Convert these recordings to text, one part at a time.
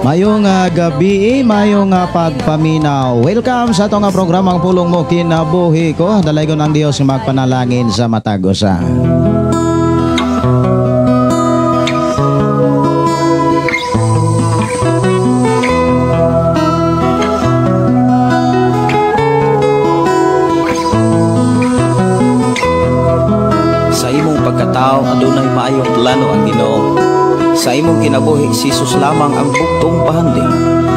Mayong gabi, mayong pagpaminaw. Welcome sa atong programang Pulong Mo Kinabuhi Ko. Dalaygon ang Dios nga magpanalangin sa matag usa. Sa imong pagkatao adunay maayong plano ang Ginoo. Sa imong kinabuhi si Jesus lamang ang buktong pahandi.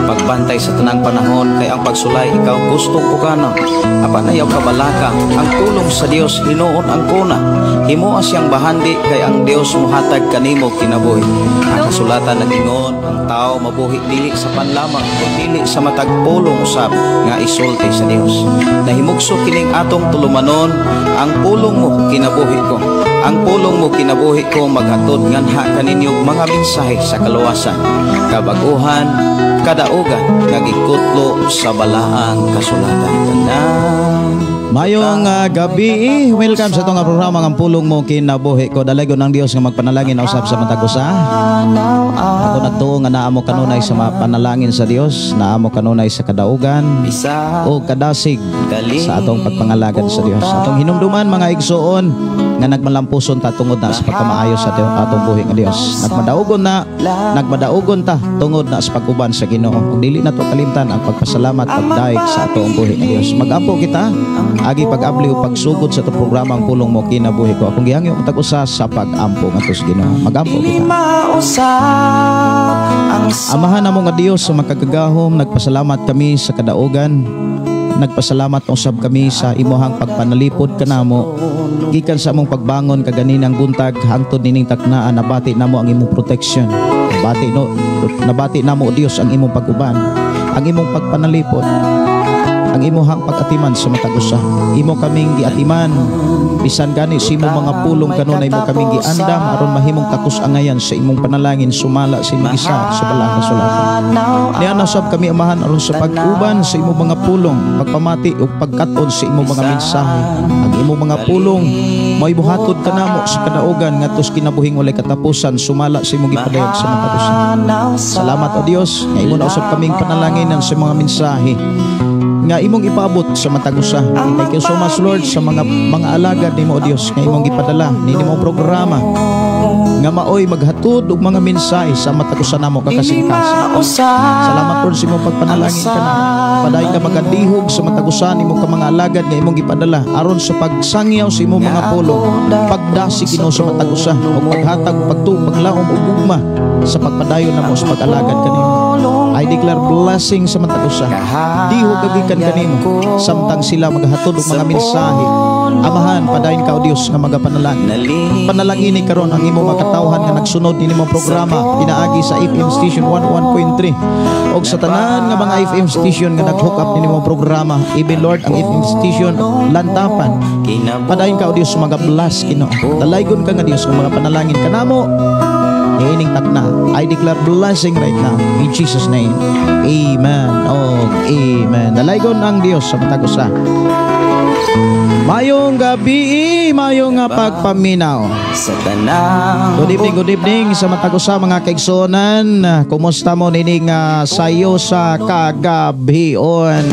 Pagbantay sa tanang panahon kay ang pagsulay ikaw gustong pukanon. Apan ayaw kabalaka ang tulong sa Dios hinuon ang kuna. Himoa siyang bahandi kay ang Dios mohatag kanimo kinabuhi. Ang kasulatan nag-ingon ang tao mabuhi dili sa panlamang kun dili sa matag pulong usab nga isulti sa Dios. Nahimugso kining atong tulumanon ang pulong mo kinabuhi ko. Ang pulong mo kinabuhi ko maghatod nganha kaninyo mga mensahe sa kaluwasan, kabaguhan, kadaugan nga gikutlo sa balaang kasulatan. Tanan. Mayong gabi, welcome sa itong programa ang Pulong Mo Kinabuhi Ko. Dalaygon ang Dios nga magpanalangin usab sa matag usa. Ako nagtuo nga naa mo kanunay sa panalangin sa Dios, naa mo kanunay sa kadaugan o kadasig sa atong pagpangalagad sa Dios. Atong hinumduman mga igsuon nga nagmalampuson ta tungod na sa pagkamaayo sa atong buhi nga Dios. Nagmadaugon ta tungod na sa pag-uban sa Ginoo. Ug dili nato kalimtan ang pagpasalamat pagdaig sa atong buhi nga Dios. Magampo kita agi pag-abli o pagsugod sa itong programa ang Pulong Mo Kinabuhi Ko. Akong gihangyo matag usa sa pag-ampo ngadto sa Ginoo. Magampo kita. Amahan namo nga Dios sa makagagahom, nagpasalamat kami sa kadaugan. Nagpasalamat usab kami sa imuhang pagpanalipod kanamo. Gikan sa among pagbangon kaganinang buntag hangtod nining taknaan, nabati namo ang imong protection. Nabati namo Dios ang imong pag-uban, ang imong pagpanalipod, ang imuhang pag-atiman sa matag usa. Imo kaming giatiman bisan gani sa imong mga pulong kanunay mo kaming giandam aron mahimong takos angayan sa imong panalangin sumala sa imong isa sa balaang kasulatan. Niana usab kami Amahan aron sa pag-uban sa imong mga pulong, pagpamati ug pagkat-on sa imong mga mensahe. Ang imong mga pulong mao'y buhatod kanamo sa kadaugan ngadto sa kinabuhing walay katapusan sumala sa imong gipadayag sa matag usa. Salamat o Dios nga imo na usab kaming panalanginan sa mga mensahe nga imong ipaabot sa matag usa. Thank you so much Lord sa mga alagad nimo o Dios nga imong gipadala nini mong programa nga maoy maghatod og mga mensahe sa matag usa namo kakasingkasin. Salamat Lord sa imong pagpanalangin kanamo. Padayon ka magadihog sa matag usa nimo ka mga alagad nga imong gipadala aron sa pagsangyaw sa imong mga pulong, pagdasig Ginoo sa matag usa ug paghatag pagtuo paglaom ug gugma sa pagpadayon namo sa pag-alagad kanimo. I declare blessing sa matag usa. Dihog kagikan kanimo samtang sila maghatod og mga mensahe. Amahan, padayon ka o Dios nga magapanalangin. Panalangini karon ang imong makatawhan nga nagsunod nini mong programa pinaagi sa FM station 101.3 og sa tanan nga mga FM station nga nag-hook up nini mong programa. Even Lord ang FM station Lantapan. Padayon ka o Dios mga-bless Ginoo. Dalaygon ka nga Dios nga mga panalangin kanamo. Ining takna, I declare blessing right now in Jesus name. Amen. Oh, amen. Dalaygon ang Dios sa matag usa. Mayong gabi, mayong pagpaminaw. Good evening sa matag usa mga kaigsuonan. Kumusta mo nining sayo sa kagabion?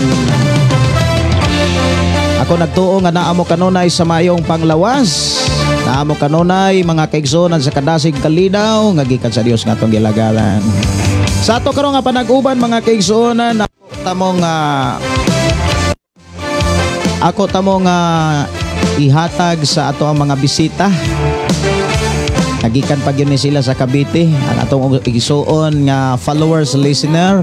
Ako nagtuo nga naa mo kanunay sa mayong panglawas. Naa mo kanunay mga kaigsuonan sa kadasig kalinaw nga gikan sa Dios nga atong gilagalan. Sa ato karon nga panag-uban mga kaigsuonan, ako tamong ihatag sa ato ang mga bisita. Nagikan pa gyud ni sila sa Cavite, ang atong igsuon nga followers listener,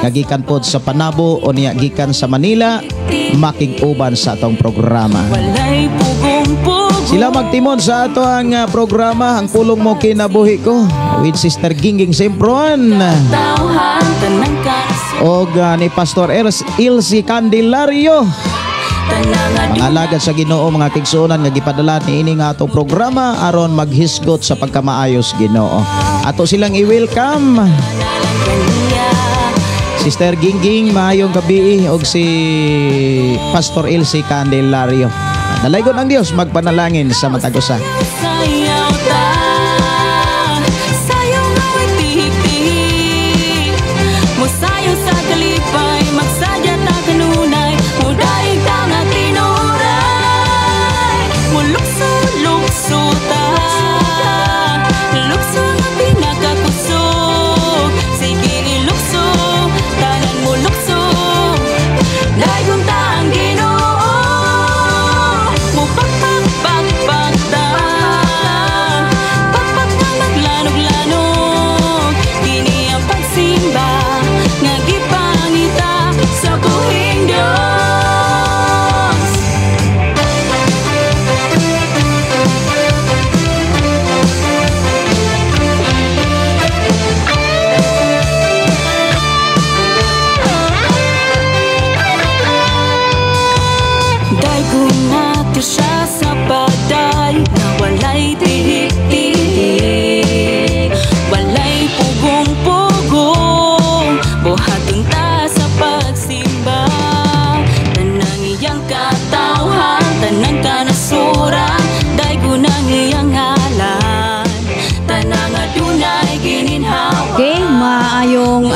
nagikan pod sa Panabo o niya gikan sa Manila, makig-uban sa atong programa. Sila magtimon sa ato ang programa ang Pulong Mo Kinabuhi Ko with Sister Gingging Sempron og ni Pastor Elsie Candelario. Mga alagad sa Ginoo, mga kaigsuonan nga gipadala niini nga atong programa aron maghisgot sa pagkamaayos Ginoo. Ato silang i-welcome. Sister Gingging, maayong gabi og si Pastor Elsie Candelario. Dalaygon ang Dios magpanalangin sa matag usa. Okay, maayong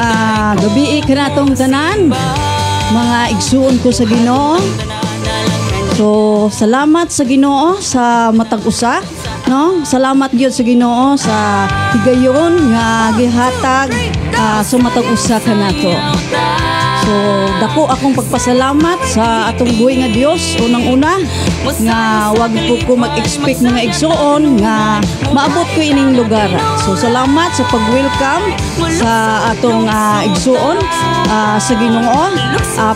gabi kanatong tanan, mga igsuon ko sa Ginoo. So, salamat sa Ginoo sa matag usa, no? Salamat gyud sa Ginoo sa higayon nga gihatag sa matag usa kanato. So, dako akong pagpasalamat sa atong buhi nga Dios unang-una nga wag ko mag-expect, mga igsuon, nga maabot ko ining lugar. So, salamat sa pag-welcome sa atong igsuon sa Ginoo,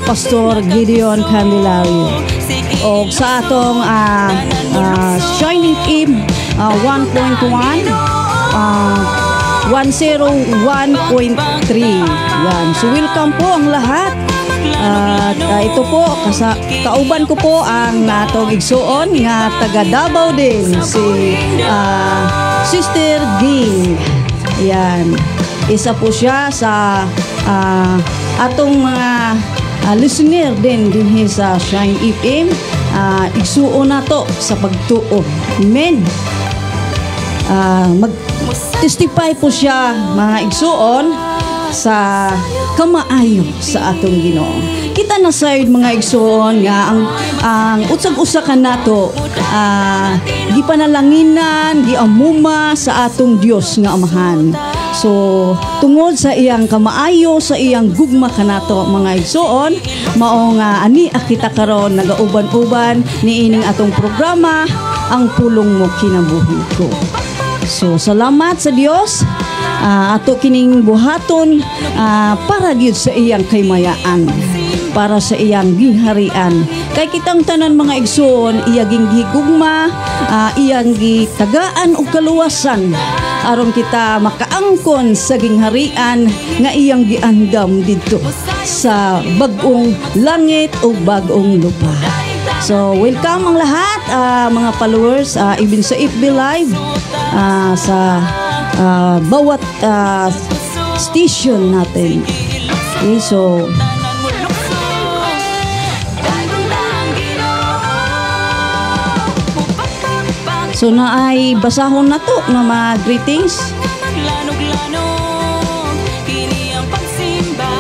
Pastor Gideon Candelario. O sa atong Shining Team 1.1, 101.3. Yan. So welcome po ang lahat. At ito po, kauban ko po ang atong igsuon nga taga Davao din, si Sister Ging. Yan. Isa po siya sa atong mga listener din dinhi sa Shine FM. Igsuon na to sa pagtuo. Amen. Mag-testify po siya, mga igsuon, sa kamaayo sa atong Ginoo. Kita na sayod, mga igsuon, nga ang utsag-usa kanato gipanalanginan, giamuma sa atong Dios nga Amahan. So tungod sa iyang kamaayo, sa iyang gugma kanato, mga igsuon, mao nga ani kita karon nagauban-uban niining atong programa, Ang Pulong Mo Kinabuhi Ko. So salamat sa Dios. Ato kining buhaton para gyud sa iyang kaymayaan, para sa iyang gingharian. Kay kitang tanan, mga igsoon, iya ging gigugma, iyang gitagaan og kaluwasan aron kita makaangkon sa gingharian nga iyang giandam didto sa bag-ong langit o bag-ong lupa. So, welcome ang lahat, mga followers, even sa FB Live, sa bawat station natin. Okay, so, na ay basahon na to nga mga greetings. Naglanog-lanog, kini ang pagsimba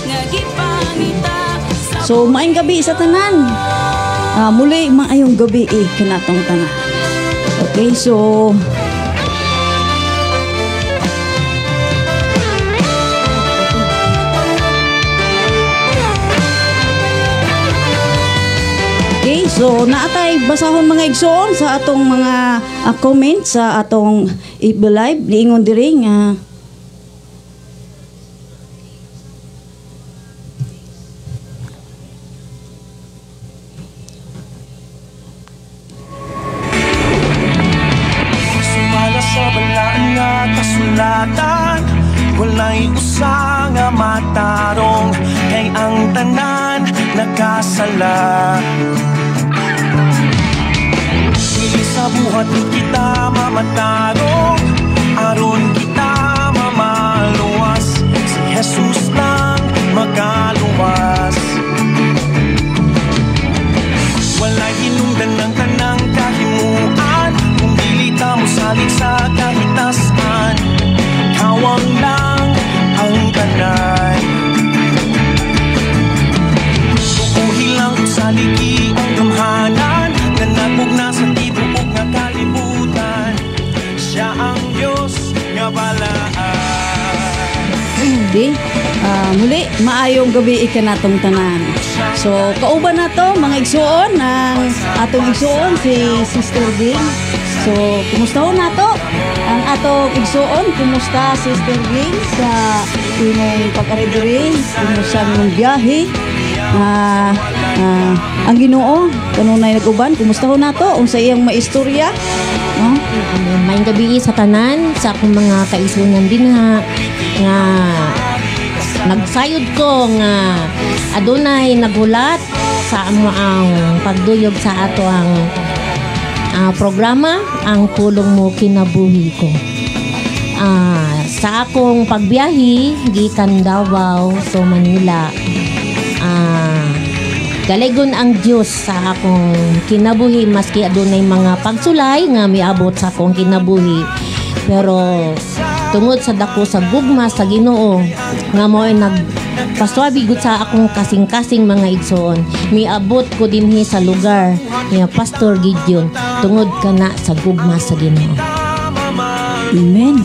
nga gipangita sa So, maayong gabi sa tanan. Muli, maayong gabi eh, kanatong tanan. Okay, so okay, so naatay basahon, mga igsoon, sa atong mga comment sa atong FB Live. Niingon diri nga Sumala sa balaan nga kasulatan, walay usa nga matarong, kay ang tanan nakasala. Dili sa buhat ni kita mamatarong, aron kita mamaluwas. Si Jesus lang makaluwas. Walay hinungdan ng tanang kahimuan kung dili ta mosalig sa kahitasan. Kawang lang ang tanan. Tuuhi lang saligi ang gamhanan nga nagmugna sa tibuok nga kalibutan. Siya ang Diyos nga balaan. Okay. Muli, maayong gabi ikanatong tanan. So, kauban na to, mga igsuon, ng atong igsuon, si Sister Ging. So, kumusta ho na to? Ang atong igsuon, kumusta, Sister Ging, sa imong pag-ari? Kumusta ang imong biyahe? Ang Ginoo kanunay nag-uban. Kumusta ho na to? Unsa iyang maistorya? No? Maayong gabi sa tanan, sa akong mga kaisunan din ha, nga nagsayod ko nga adunay nagulat sa amo ang pagduyog sa ato ang programa, Ang Pulong Mo Kinabuhi Ko. Sa akong pagbiyahe gikan Davao to Manila, galigon ang Dios sa akong kinabuhi maski adunay mga pagsulay nga miabot sa akong kinabuhi, pero Tungod sa dako sa gugma sa Ginoo nga mo ay nag paswabi gud sa akong kasing-kasing, mga igsoon. Miabot ko dinhi sa lugar ni Pastor Gideon tungod kana sa gugma sa Ginoo. Amen.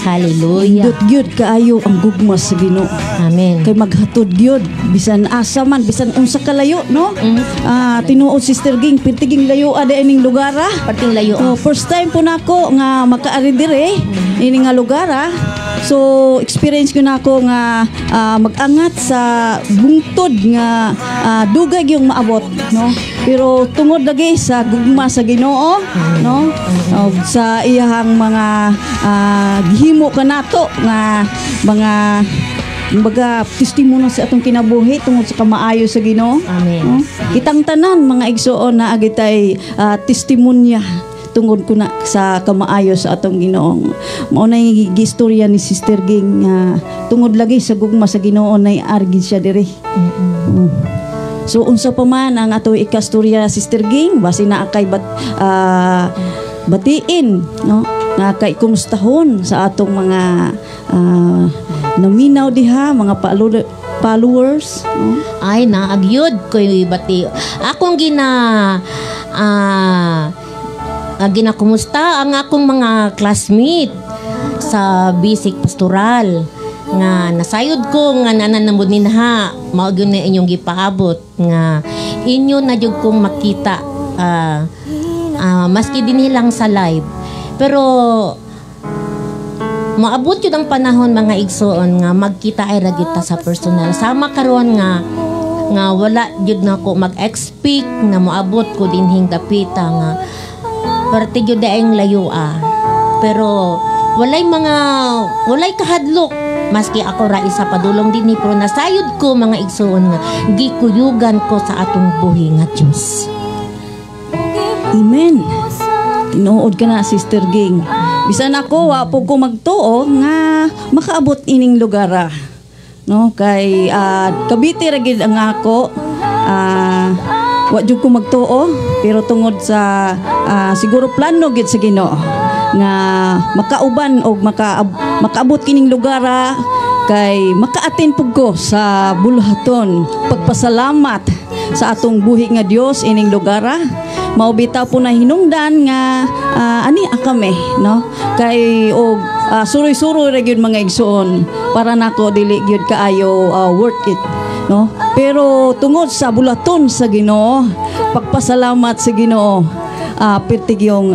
Hallelujah. Nindot gyud kaayo ang gugma sa Ginoo. Amen. Kay maghatod gyud bisan asa man, bisan unsa kalayo, no? Ah, tinuod, Sister Ging, pirtiging layo ada ining lugar ah. Perting layo. Oh, first time po nako nga makaari dire ini nga lugar ah. So experience ko na ako nga mag-angat sa bungtod nga dugay yung maabot, no? Pero tungod lagi sa gugma sa Ginoo, no? Og sa iyahang mga gihimo kanato nga mga kumbaga testimono sa atong kinabuhi tungod sa kamaayo sa Ginoo. Amen. No? Kitang tanan, mga igsoon, na agitay testimonya tungod kuna sa kamaayo sa atong Ginoo. Mao na yung gistorya ni Sister Ging nga tungod lagi sa gugma sa Ginoo nay argi siya diri. So unsa pa man ang ato ikastorya, Sister Ging, basi naa kay batiin, no? Na kay kumustahon sa atong mga naminaw diha, mga followers, no? Ay, naagyod ko bati. Akong ginakumusta ang akong mga classmate sa basic pastoral nga nasayod ko nga nananamod ninha, mao gyud na inyong gipaabot nga inyo na jud kong makita maski dinhi lang sa live. Pero maabot yun ang panahon, mga igsoon, nga magkita ay ra gyud ta sa personal. Sama karon nga wala jud na ko mag-expect na moabot ko dinhing dapita nga parte jud daeng layo ah. Pero walay kahadlok maski ako ra isa padulong dinhi, pero nasayod ko, mga igsoon, nga gikuyugan ko sa atong buhi nga Dios. Amen. Tinuod ka na, Sister Ging. Bisan ako, wa po ko magtuo nga makaabot ining lugar ah. No, kay Cavite ra gid ang ako. Wa jud ko magtuo, pero tungod sa siguro plano gid sa Ginoo nga makauban og makaabot kining lugar ah, kay maka-attend pug ko sa buluhaton pagpasalamat sa atong buhi nga Dios ining lugar ah. Mao bitaw po na hinungdan nga ani akame, no? Kay og suroy-suroy ra gyud, mga igsoon, para nako dili gyud kaayo worth it, no? Pero tungod sa buluhaton sa Ginoo, pagpasalamat sa Ginoo, pirtig yung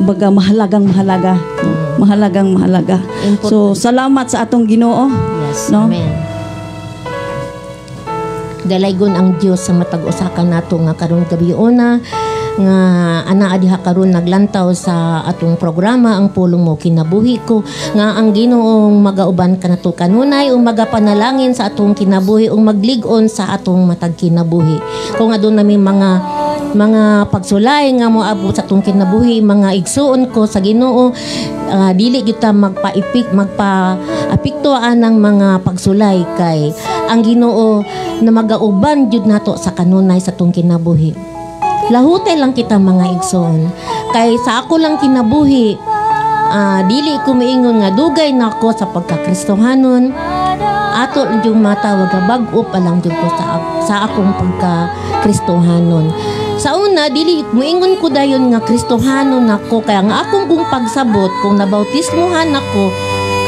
baga mahalagang mahalaga, no? Mahalagang mahalaga. So salamat sa atong Ginoo. Yes, no? Amen. Dalaygon ang Dios sa matag usa ka nato nga karon gabi una nga anaa diha karon naglantaw sa atong programa, Ang Pulong Mo Kinabuhi Ko, nga ang Ginoong magauban kanato kanunay ug magapanalangin sa atong kinabuhi ug maglig-on sa atong matag kinabuhi. Kung aduna nami mga pagsulay nga moabot sa atong kinabuhi, mga igsuon ko sa Ginoo, dili gyud ta magpa-apekto anang mga pagsulay kay ang Ginoo na magauban jud nato sa kanunay sa atong kinabuhi. Lahutay lang kita, mga igsoon, kay sa ako lang kinabuhi, dili ko miingon nga dugay nako sa pagkakristohanon. Ato lang yung matawag nga bag-o pa lang jud ko sa akong pagka-Kristohanon. Sa una, dili muingon ko dayon nga Kristohanon ako, kaya nga akong kung pagsabot kung nabautismuhan ako,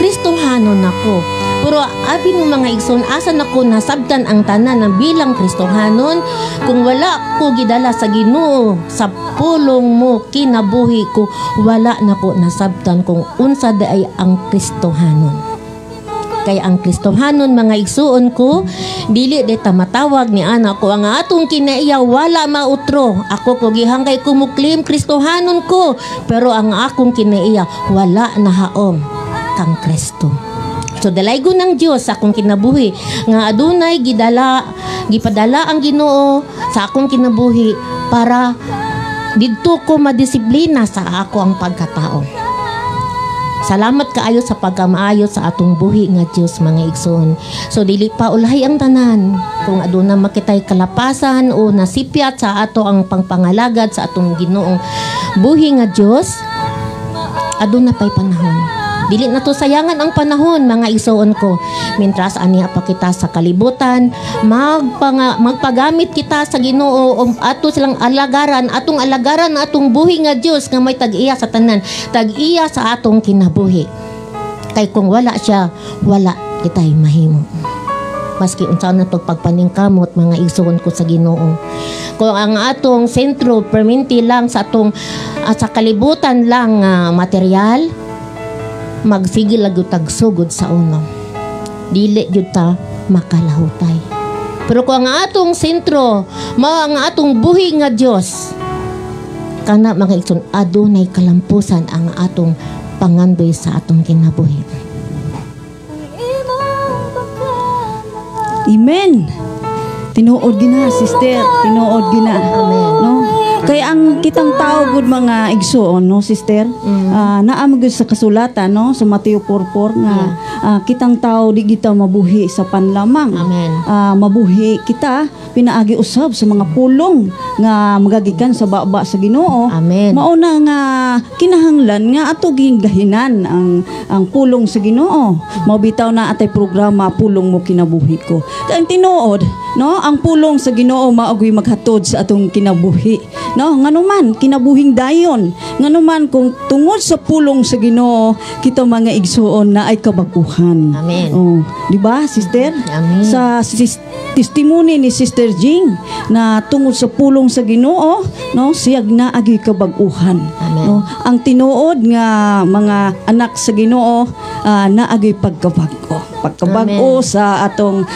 Kristohanon ako. Pero abi mo, mga igsoon, asa nako nasabtan ang tanan ng bilang Kristohanon kung wala ko gidala sa Ginoo sa Pulong Mo Kinabuhi Ko? Wala na ko nasabtan kung unsa diay ang Kristohanon. Kay ang Kristohanon, mga igsuon ko, dili de ta matawag ni ana ko ang atong kinaiya wala mautro. Ako ko gihangkay ko mo-claim Kristohanon ko, pero ang akong kinaiya wala nahaom kang Kristo. So dalaygon ng Dios sa akong kinabuhi nga adunay gidala gipadala ang Ginoo sa akong kinabuhi para didto ko madisiplina sa ako ang pagkatao. Salamat kaayo sa pagkamaayo sa atong buhi nga Dios, mga igsoon. So dili pa ulahi ang tanan. Kung aduna makitay kalapasan o nasipyat sa ato ang pangpangalagad sa atong Ginoong buhi nga Dios, aduna pay panahon. Dili na to sayangan ang panahon, mga igsoon ko. Mintras ania pa kita sa kalibutan, magpagamit kita sa Ginoo ug ato silang alagaran, atong alagaran atong buhi nga Dios nga may tag-iya sa tanan, tag-iya sa atong kinabuhi. Kay kung wala siya, wala kita'y mahimo. Maski unsa na to pagpaningkamot, mga igsoon ko sa Ginoo. Kung ang atong sentro perminti lang sa atong sa kalibutan lang material, magsige lang gyud tag sugod sa uno. Dili gyud ta makalahutay. Pero kung ang atong sentro mao ang atong buhi nga Dios, kana, mga igsoon, adunay kalampusan ang atong pangandoy sa atong kinabuhi. Amen. Tinuod gina, sister. Tinuod gina. Amen. No? Kaya ang kitang tao gud, mga igsoon, no, sister? Naa man gud sa kasulatan, no, sa Mateo 4:4 nga kitang tao di kita mabuhi sa pan lamang. Amen. Mabuhi kita pinaagi usab sa mga pulong nga magagikan sa baba sa Ginoo. Amen. Mao na nga kinahanglan nga ato gahinan ang pulong sa Ginoo. Mao bitaw na atay programa Pulong Mo Kinabuhi Ko. Kay ang tinuod, no, ang pulong sa Ginoo mao gyud maghatod sa atong kinabuhi. No, ngano man kinabuhing dayon. Ngano man kung tungod sa pulong sa Ginoo kita, mga igsuon, na ay kabaguhan. Amen. Oh, di ba, sister? Amen. Sa testimony ni Sister Jing na tungod sa pulong sa Ginoo, no, siya naagi kabag-uhan. Amen. No, ang tinuod nga mga anak sa Ginoo naagi pagkabag-o. Pagkabag-o sa atong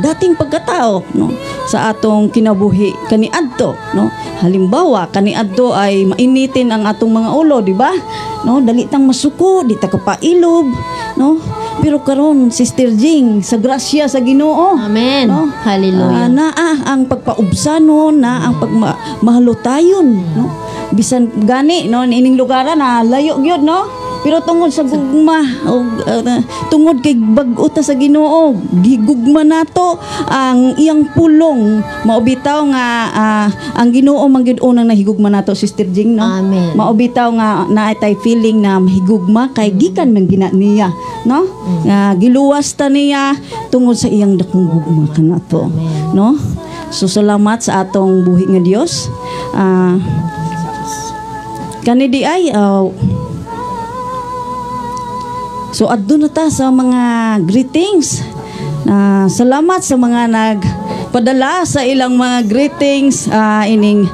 dating pagkatao, no, sa atong kinabuhi kaniadto, no. Halimbawa, kaniadto ay mainitin ang atong mga ulo, di ba? No, dali tang masuko, di ta kapailob, no? Pero karon, Sister Jing, sa grasya sa Ginoo, Amen. no? Hallelujah. Naa ang pagpaubsanon, naa ang pagmahalutayon, no? Bisan gani, no, ining lugaran na layo gyud, no? Pero tungod sa gugma o tungod kay bag-o ta sa Ginoo, gigugma nato ang iyang pulong. Mao bitaw nga ang Ginoo man gyud unang nahigugma nato, Sister Jing, no? Amen. Mao bitaw nga naay tay feeling na mahigugma kay gikan man gina niya, no? Nga giluwas ta niya tungod sa iyang dakong gugma kanato, no? So salamat sa atong buhi nga Dios. Kani di ay so adto na ta sa mga greetings. Salamat sa mga nagpadala sa ilang mga greetings ining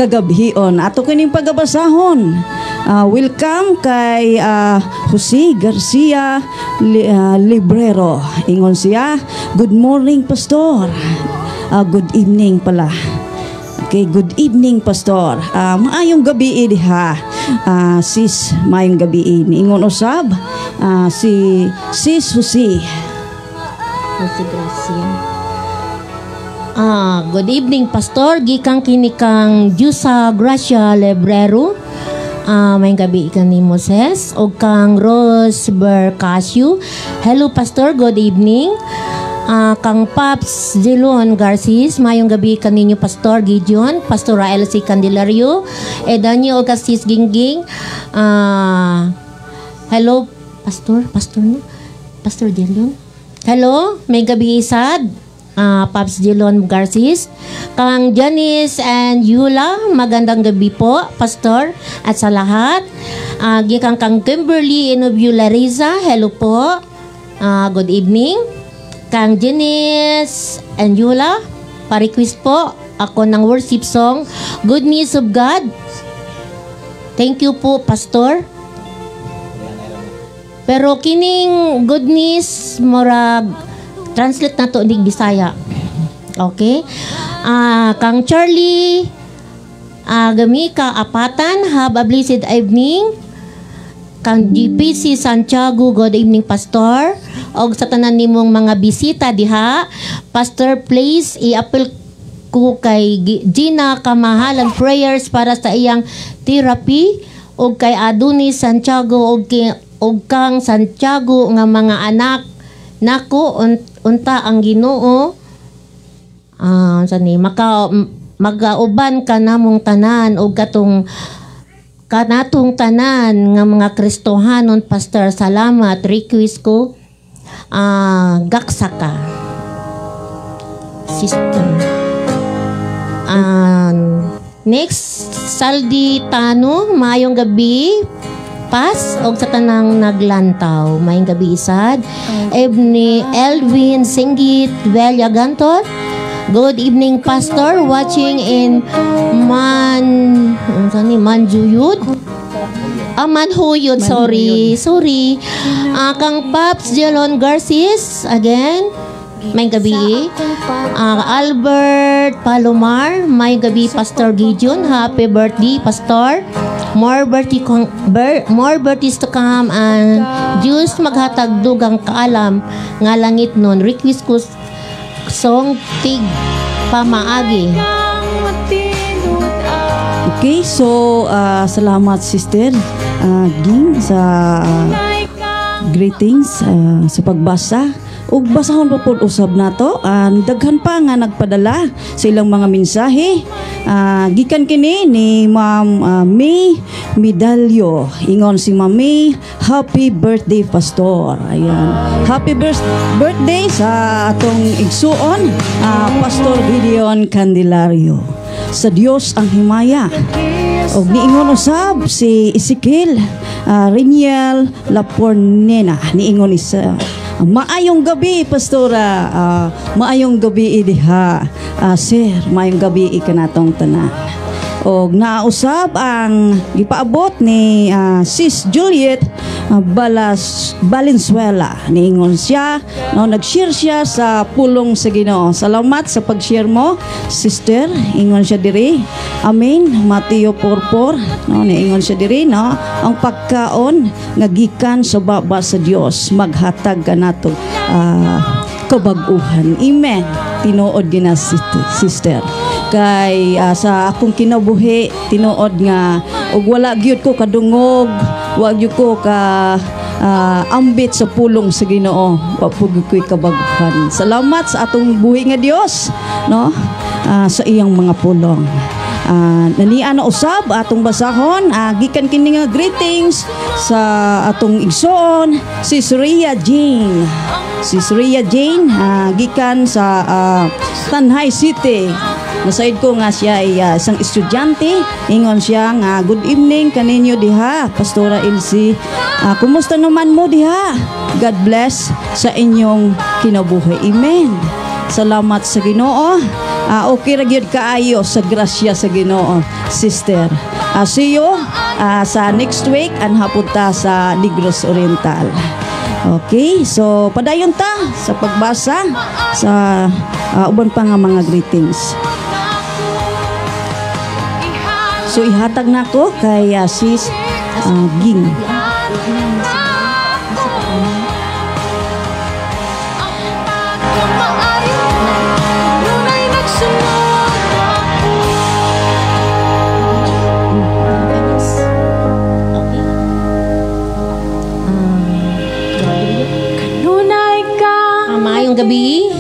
kagabhion. Ato kining pagabasahon. Welcome kay Jose Garcia Librero. Ingon siya, "Good morning, Pastor." Good evening pala. Okay, good evening, Pastor. Maayong gabi diha. Sis, maayong gabi. Niingon usab si Sis Jose. Jose Gracia. Good evening, Pastor. Gikan kini kang Jusa Gracia Lebrero. May gabi ka ni Moses o kang Rose Bercasio. Hello, Pastor. Good evening. Kang Paps Zilon Garcis, mayong gabi kaninyo, Pastor Gideon, Pastor Rael C. Candelario, Edanyo o Sis Gingging. Hello, Pastor, Pastor no? Pastor Dillon. Hello, may gabi isad. Paps Dillon Garcis. Kang Janice and Yula, magandang gabi po, Pastor, at sa lahat. Gikan kang Kimberly Inobula Riza, hello po. Good evening. Kang Janice and Yula, pa-request po ako ng worship song, Good News of God. Thank you po, Pastor. Pero kining good news, murag translate na to nig Bisaya. Okay? Kang Charlie Gamika Apatan, have a blessed evening. Kang GPC Santiago, good evening, Pastor. Og sa tanan nimong mga bisita diha, Pastor, please i-appeal ko kay Gina Kamahalan, prayers para sa iyang therapy og kay Adonis Santiago og kang Santiago nga mga anak nako, unta ang Ginoo sa ni maka magauban ka namong tanan og katong Kanatong tanan nga mga Kristohanon, Pastor, salamat. Request ko "Gaksa Ka," sister. Next, Saldi Tano, maayong gabi. Pas og sa tanang naglantaw. Maayong gabi isad. Ebni Elvin Singgit Velia Gantor. Good evening, Pastor. Watching in Man, ano ni, Manjuyud? Ah, Manhuyod, sorry. Sorry. Ah, kang Paps Jelon Garcis, again. Maayong gabi. Ah, Albert Palomar, maayong gabi, Pastor Gideon. Happy birthday, Pastor. More birthdays to come and Diyos maghatag dugang kaalam nga langit nun. Request ko song "Tig Pamaagi." Okay, so salamat, Sister Ging, sa greetings, sa pagbasa. Ug basahon pa pod usab nato ang daghan pa nga nagpadala sa ilang mga mensahe. Gikan kini ni Ma'am May Medalyo. Ingon si Ma'am May, "Happy birthday, Pastor." Ayan. Happy birthday sa atong igsuon, Pastor Gideon Candelario. Sa Dios ang himaya. Og niingon usab si Ezekiel Reniel Lapornena. Niingon isa, "Maayong gabi, Pastora." Maayong gabi diha. Sir, maayong gabi kanatong tanan. Og nausab ang gipaabot ni Sis Juliet Balas Valenzuela. Niingon siya, no, nag-share siya sa pulong sa Ginoo. Salamat sa pag-share mo, sister. Ingon siya diri. Amen. Mateo 4:4, no, niingon siya diri, no, ang pagkaon nga gikan sa baba sa Dios maghatag kanato kabag-uhan. Amen. Tinuod gina, sister. Kay sa akong kinabuhi, tinuod nga og wala gyud ko kadungog, wa gyud ko ka ambit sa pulong sa Ginoo, wa pud ko'y kabag-uhan. Salamat sa atong buhi nga Dios, no? Sa iyang mga pulong. Nanian na usab atong basahon, gikan kini nga greetings sa atong igsoon si Surya Jane. Si Surya Jane, gikan sa Tanjay City. Nasaid ko nga siya ay isang estudyante. Ingon siya nga, "Good evening kaninyo diha, Pastora Elsie. Kumusta naman mo diha? God bless sa inyong kinabuhi." Amen. Salamat sa Ginoo. Okay ra gyud kaayo sa grasya sa Ginoo, sister. See you sa next week anha pud ta sa Negros Oriental. Okay, so padayon ta sa pagbasa sa uban pa nga mga greetings. So ihatag nako kay Sis Ging. Nunay nagsunod ako. Okay. Kanunay ka Maayong gabi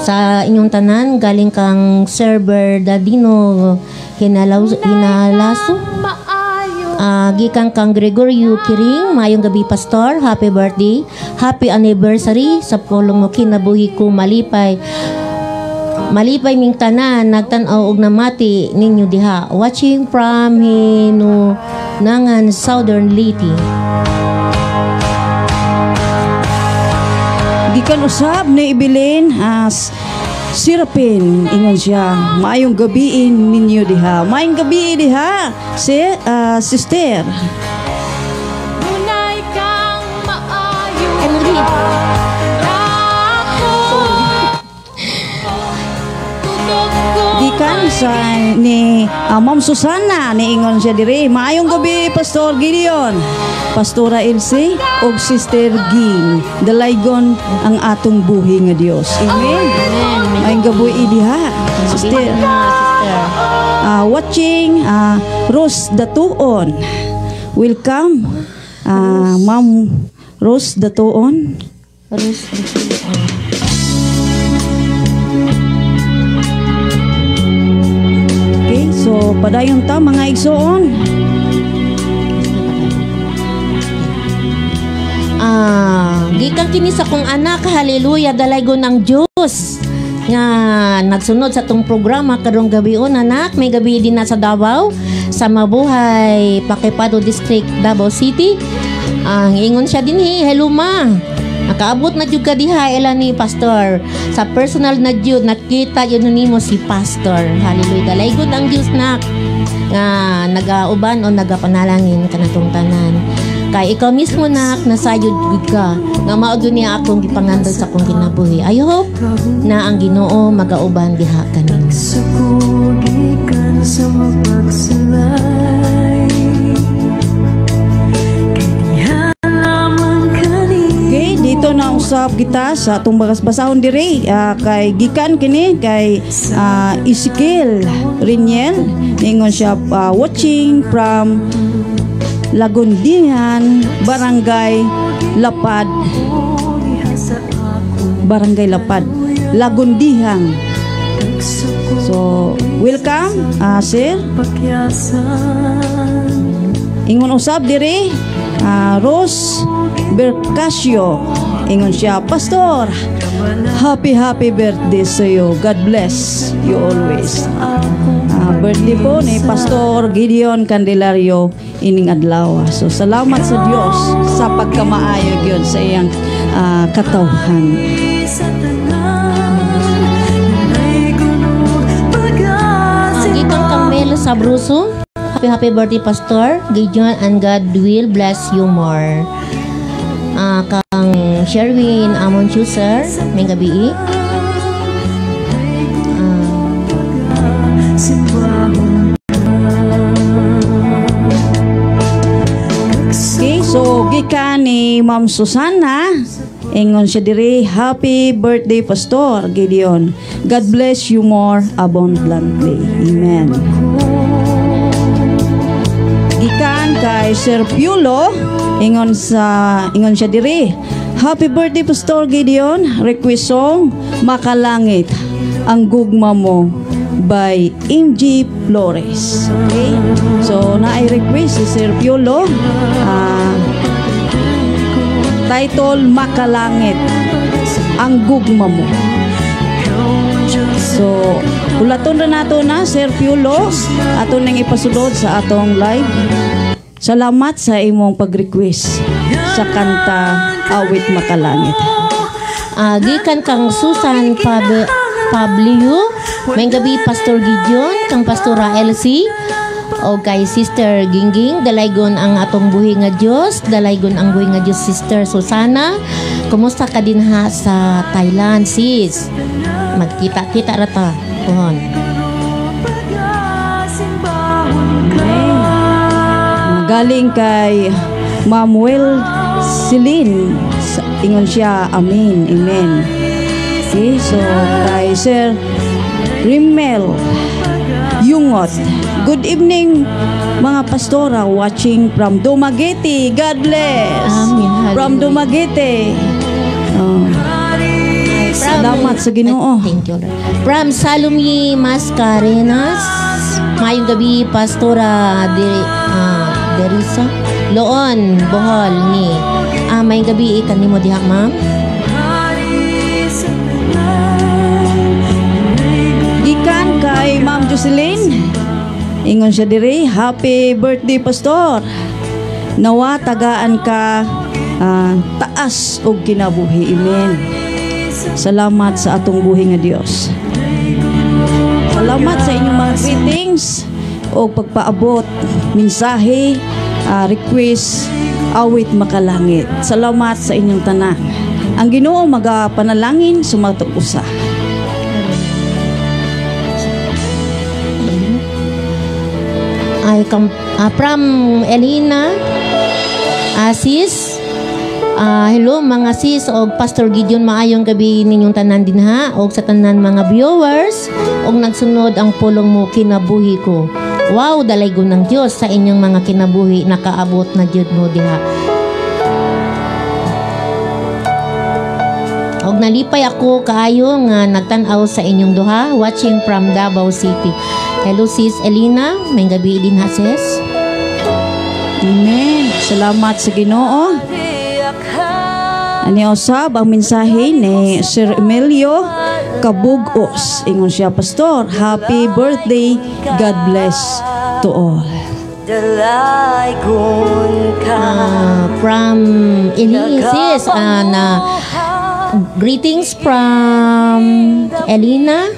sa inyong tanan, galing kang Sir Bernardino Hinalaso. Maayo. Gikan kang Gregorio Kiring, maayong gabi, Pastor, happy birthday, happy anniversary sa pulong mo kinabuhi ko malipay. Malipay ming tanan nagtan-aw og namati ninyo diha. Watching from Hinunangan, Southern Leyte. Gikan usab ni Ibilin as Sirapin, ingon siya, "Maayong gabiin ninyo diha." Maayong gabi diha, si sister. Nunay kang maayo. Ay, Marie. Ako. Tutok ko. Gikan sa ni Ma'am Susana, niingon siya diri, "Maayong gabi, Pastor Gideon, Pastora Elsie ug Sister Ging. Dalaygon ang atong buhi nga Dios." Amen. Maayong gabi diha, sister. Sister. Watching Rose Datuon. Welcome, Ma'am Rose Datuon. Rose Datuon. Okay, so padayon ta, mga igsoon. Gikan kini sa kong anak, hallelujah, dalaygon ang Diyos nga nagsunod sa tong programa karong gabi, anak. May gabi din na sa Davao, sa Mabuhay, Pakipado District, Davao City. Ang ingon siya dinhi, "Hello ma. Nakaabot na jud ka diha ila ni pastor. Sa personal na jud nakita yun nimo si pastor." Hallelujah. Dalaygon ang Dios, nak, nga nagauban o nagapanalangin kanatong tanan. Kay ikaw mismo, nak, nasayod gud ka nga mao gyud niya akong gipangandoy sa akong kinabuhi. I hope na ang Ginoo magauban diha kaninyo. Gikan sa mapagsulay kay diha lamang kani. Okay, dito na usab kita sa atong bagas basahon diri, kay gikan kini kay Ezekiel Riniel. Ingon siya, watching from Lagundihan, Barangay Lapad, Barangay Lapad, Lagundihan. So, welcome, sir. Ingon usab diri, Rose Bercasio. Ingon siya, "Pastor, happy happy birthday sa iyo. God bless you always." Birthday po ni Pastor Gideon Candelario ining adlaw. So salamat sa Dios sa pagkamaayo gyud sa iyang katawhan. Sa tanan ay gunog Gikan kang Mel Sabruso. "Happy happy birthday, Pastor Gideon, and God will bless you more." Kang Sherwin Amon Chuser, may gabi. Simbahon. Okay, so gikan ni Ma'am Susana, ingon siya diri, "Happy birthday, Pastor Gideon. God bless you more abundantly. Amen." Gikan kay Sir Piulo, ingon siya diri, "Happy birthday, Pastor Gideon. Request song, Makalangit ang Gugma Mo by MG Flores." Okay? So, naay request si Sir Piolo. Title, Makalangit ang Gugma Mo. So, ulaton na nato na, Sir Piolo. Ato nang ipasulod sa atong live. Salamat sa imong pag-request sa kanta Awit Makalangit. Gikan kang Susan Pablio. May gabi, Pastor Gideon, kang Pastora Elsie, o kay Sister Gingging. Dalaygon ang atong buhi nga Dios, dalaygon ang buhi nga Dios, Sister Susana. Kumusta ka din ha sa Thailand, sis? Magkita-kita ra ta. Pohon. Okay. Galing kay Mamuel Celine. Ingon siya, "Amen, amen." Okay, so kay Sir Rimmel Yungot. "Good evening, mga pastora, watching from Dumaguete. God bless." Amen. From Hallelujah. Dumaguete. Oh. Salamat sa Ginoo. Thank you, Lord. From Salome Mascarenas. Maayong gabi, Pastora Derisa. Loon, Bohol ni. Maayong gabi kanimo diha, ma'am. Gikan kay Ma'am Jocelyn. Ingon siya diri, "Happy birthday, Pastor. Nawa tagaan ka taas og kinabuhi. Amen." Salamat sa atong buhi nga Dios. Salamat sa inyong mga greetings o pagpaabot, mensahe, request, Awit Makalangit. Salamat sa inyong tanan. Ang Ginoo magapanalangin sumatog usa. Ay, from Elena, sis, hello mga sis og Pastor Gideon, maayong gabi ninyong tanan dinha og sa tanan mga viewers og nagsunod ang pulong mo kinabuhi ko. Wow, dalaygon ng Dios sa inyong mga kinabuhi, nakaabot na jud mo diha. Og nalipay ako kaayo nga nagtan-aw sa inyong duha, watching from Davao City. Hello sis Elena, may gabi din ha sis. Amen. Salamat sa Ginoo. Ani usab ang mensahe ni Sir Emilio Kabugos. Ingon siya, "Pastor, happy birthday. God bless to all." Dalaygon ka. From Elisis, na greetings from Elena.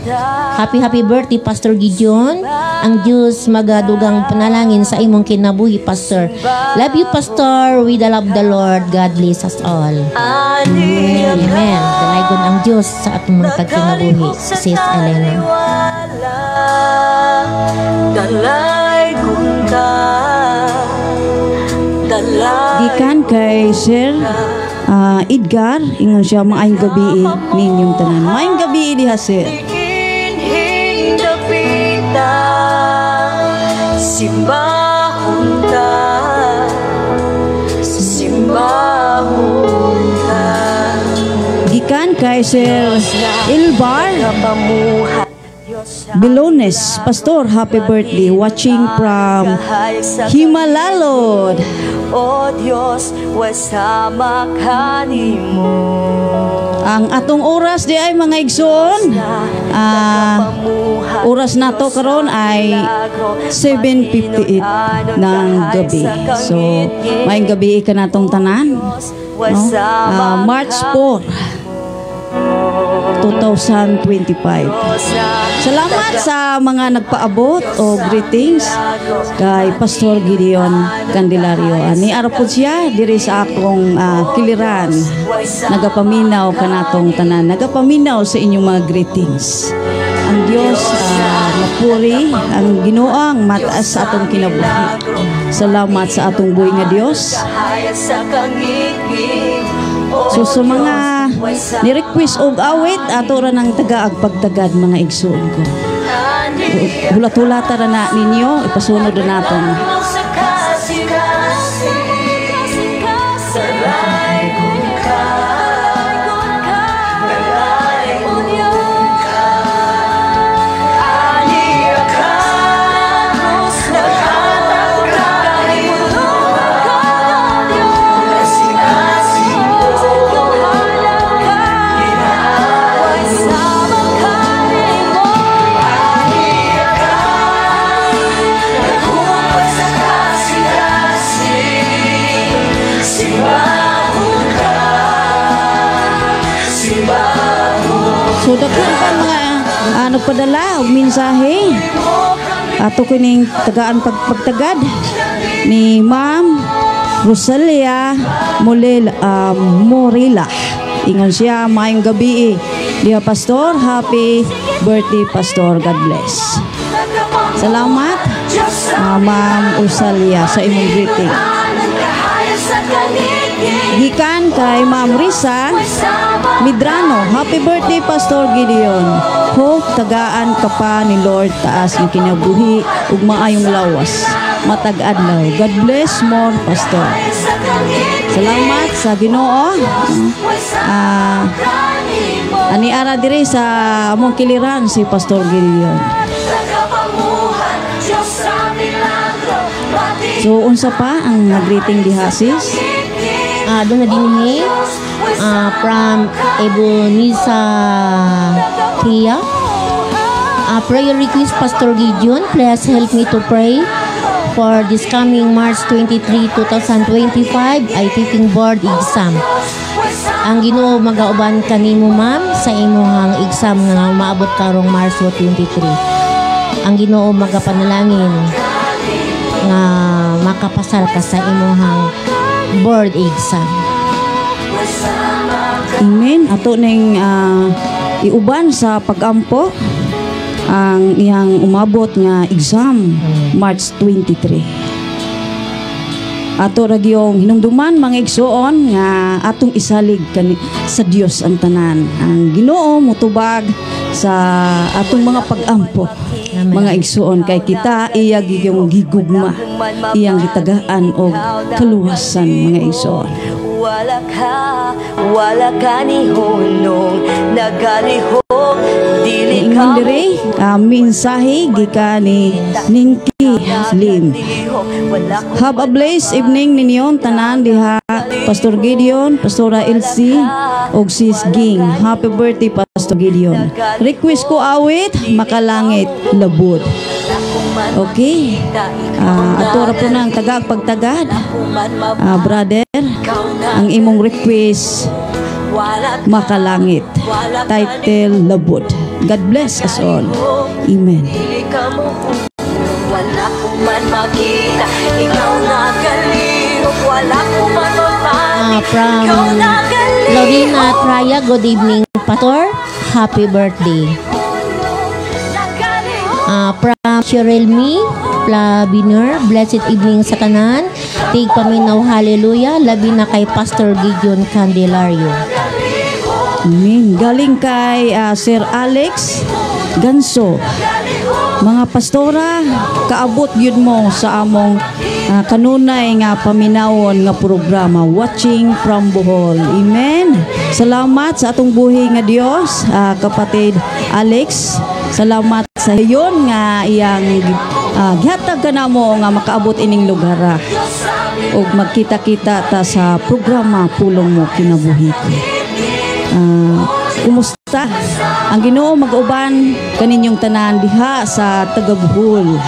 Happy, happy birthday, Pastor Gideon. Ang Diyos magadugang panalangin sa imong kinabuhi, Pastor. Love you, Pastor. With the love of the Lord. God bless us all. Ani Amen. Dalaygon ang Diyos sa atong mga tagkinabuhi, Sis Elena. Dalaygon ka. Dalay Gikan kay Sir Edgar, ingon siya, "Maayong gabi ninyong tanan." Maayong gabi diha, sir. Inhing dapita, simbahon ta, simbahon ta. Gikan kay Sir Ilbar Kapamuhat Diyos. Bilones, "Pastor, happy birthday. Watching from Himalalod." O Diyos, wasama kanimo. Ang atong oras di ay, mga igsoon. Oras nato karon ay 7:58 ng gabi. So, maayong gabi ka natong tanan. No? March 4, 2025. Salamat sa mga nagpaabot o greetings kay Pastor Gideon Candelario. Ani ara po siya diri sa akong kiliran. Nagapaminaw kanatong tanan. Nagapaminaw sa inyong mga greetings. Ang Diyos mapuri, ang Ginoo ang mataas sa atong kinabuhi. Salamat sa atong buhi nga Dios. So sa mga ni-request og awit, ato ra ng tagaag pagtagad, mga igsuon ko. Hulat-hulata ra na ninyo, ipasunod na naton. Sa kasi-kasi, dalaygon ka, dalaygon ka. Aniya ka, naghatag kahibuluhan, kasi-kasi mo. Wasama kanimo. Aniya ka, naghupat sa kasi-kasi, simbahon ka, simbahon. So daghan pa mga nagpadala og mensahe. Ato kining tagaan pagtagad ni Ma'am Rosalia Molel Morila. Ingon siya, "Maayong gabi. Diha, Pastor, happy birthday, Pastor. God bless." Salamat, Ma'am Rosalia, sa imong greeting. Gikan kay Ma'am Risa Midrano, "Happy birthday, Pastor Gideon. Hope tagaan ka pa ni Lord taas nga kinabuhi ug maayong lawas matag adlaw. God bless more, Pastor." Salamat sa Ginoo. Ani ara diri sa among kiliran si Pastor Gideon. So unsa pa ang nag-greeting diha, sis? Doon na dinhi from Ebonisa Kia. "Prayer request, Pastor Gideon. Please help me to pray for this coming March 23, 2025 ay taking board exam." Ang Ginoo magauban kanimo, ma'am, sa imong exam nga maabot karong Marso 23. Ang Ginoo magapanalangin nga makapasar ka sa imong board exam. Amen. Ato ning iuban sa pagampo ang iyang umabot nga exam March 23. Ato ra gyung hinumduman, mga igsuon, nga atong isalig kani sa Dios ang tanan. Ang Ginoo mutubag sa atong mga pagampo. Amen. Mga igsuon, kay kita iya giyong gigugma, iyang gitagaan og kaluwasan, mga igsuon. Wala ka ni hunong, nagalihok, dili. Bilhin diri, mensahe gikan ni Ningki Lim. Have a blessed evening ninyo tanan diha, Pastor Gideon, Pastora Elsie ug Sis Ging. Happy birthday, Pastor Gideon. Request ko awit Makalangit, Labod. Okay. Ato ra po nang tagag pagtagad. Brother, ang imong request, Makalangit. Title, Labod. God bless us all. Amen. Wala ko man makita, ikaw nakalihok. Wala ko man mapati, From ikaw nakalihok. Lorena Traya, good evening, Pastor. Happy birthday. From Cheryl Me Flaviner, blessed evening sa tanan. Tig paminaw, hallelujah. Labi na kay Pastor Gideon Candelario. Amen. Galing kay Sir Alex Ganso. Mga pastora, kaabot yun mo sa among kanunay nga paminawon nga programa, Watching from Bohol. Amen. Salamat sa atong buhi nga Dios, kapatid Alex. Salamat sa hiyon nga iyang gihatag ka namo nga makaabot ining lugar ug magkita-kita ta sa programa Pulong Mo Kinabuhi Ko. Kumusta? Ang Ginoo mag-uban kaninyong tanan diha sa taga-Bohol.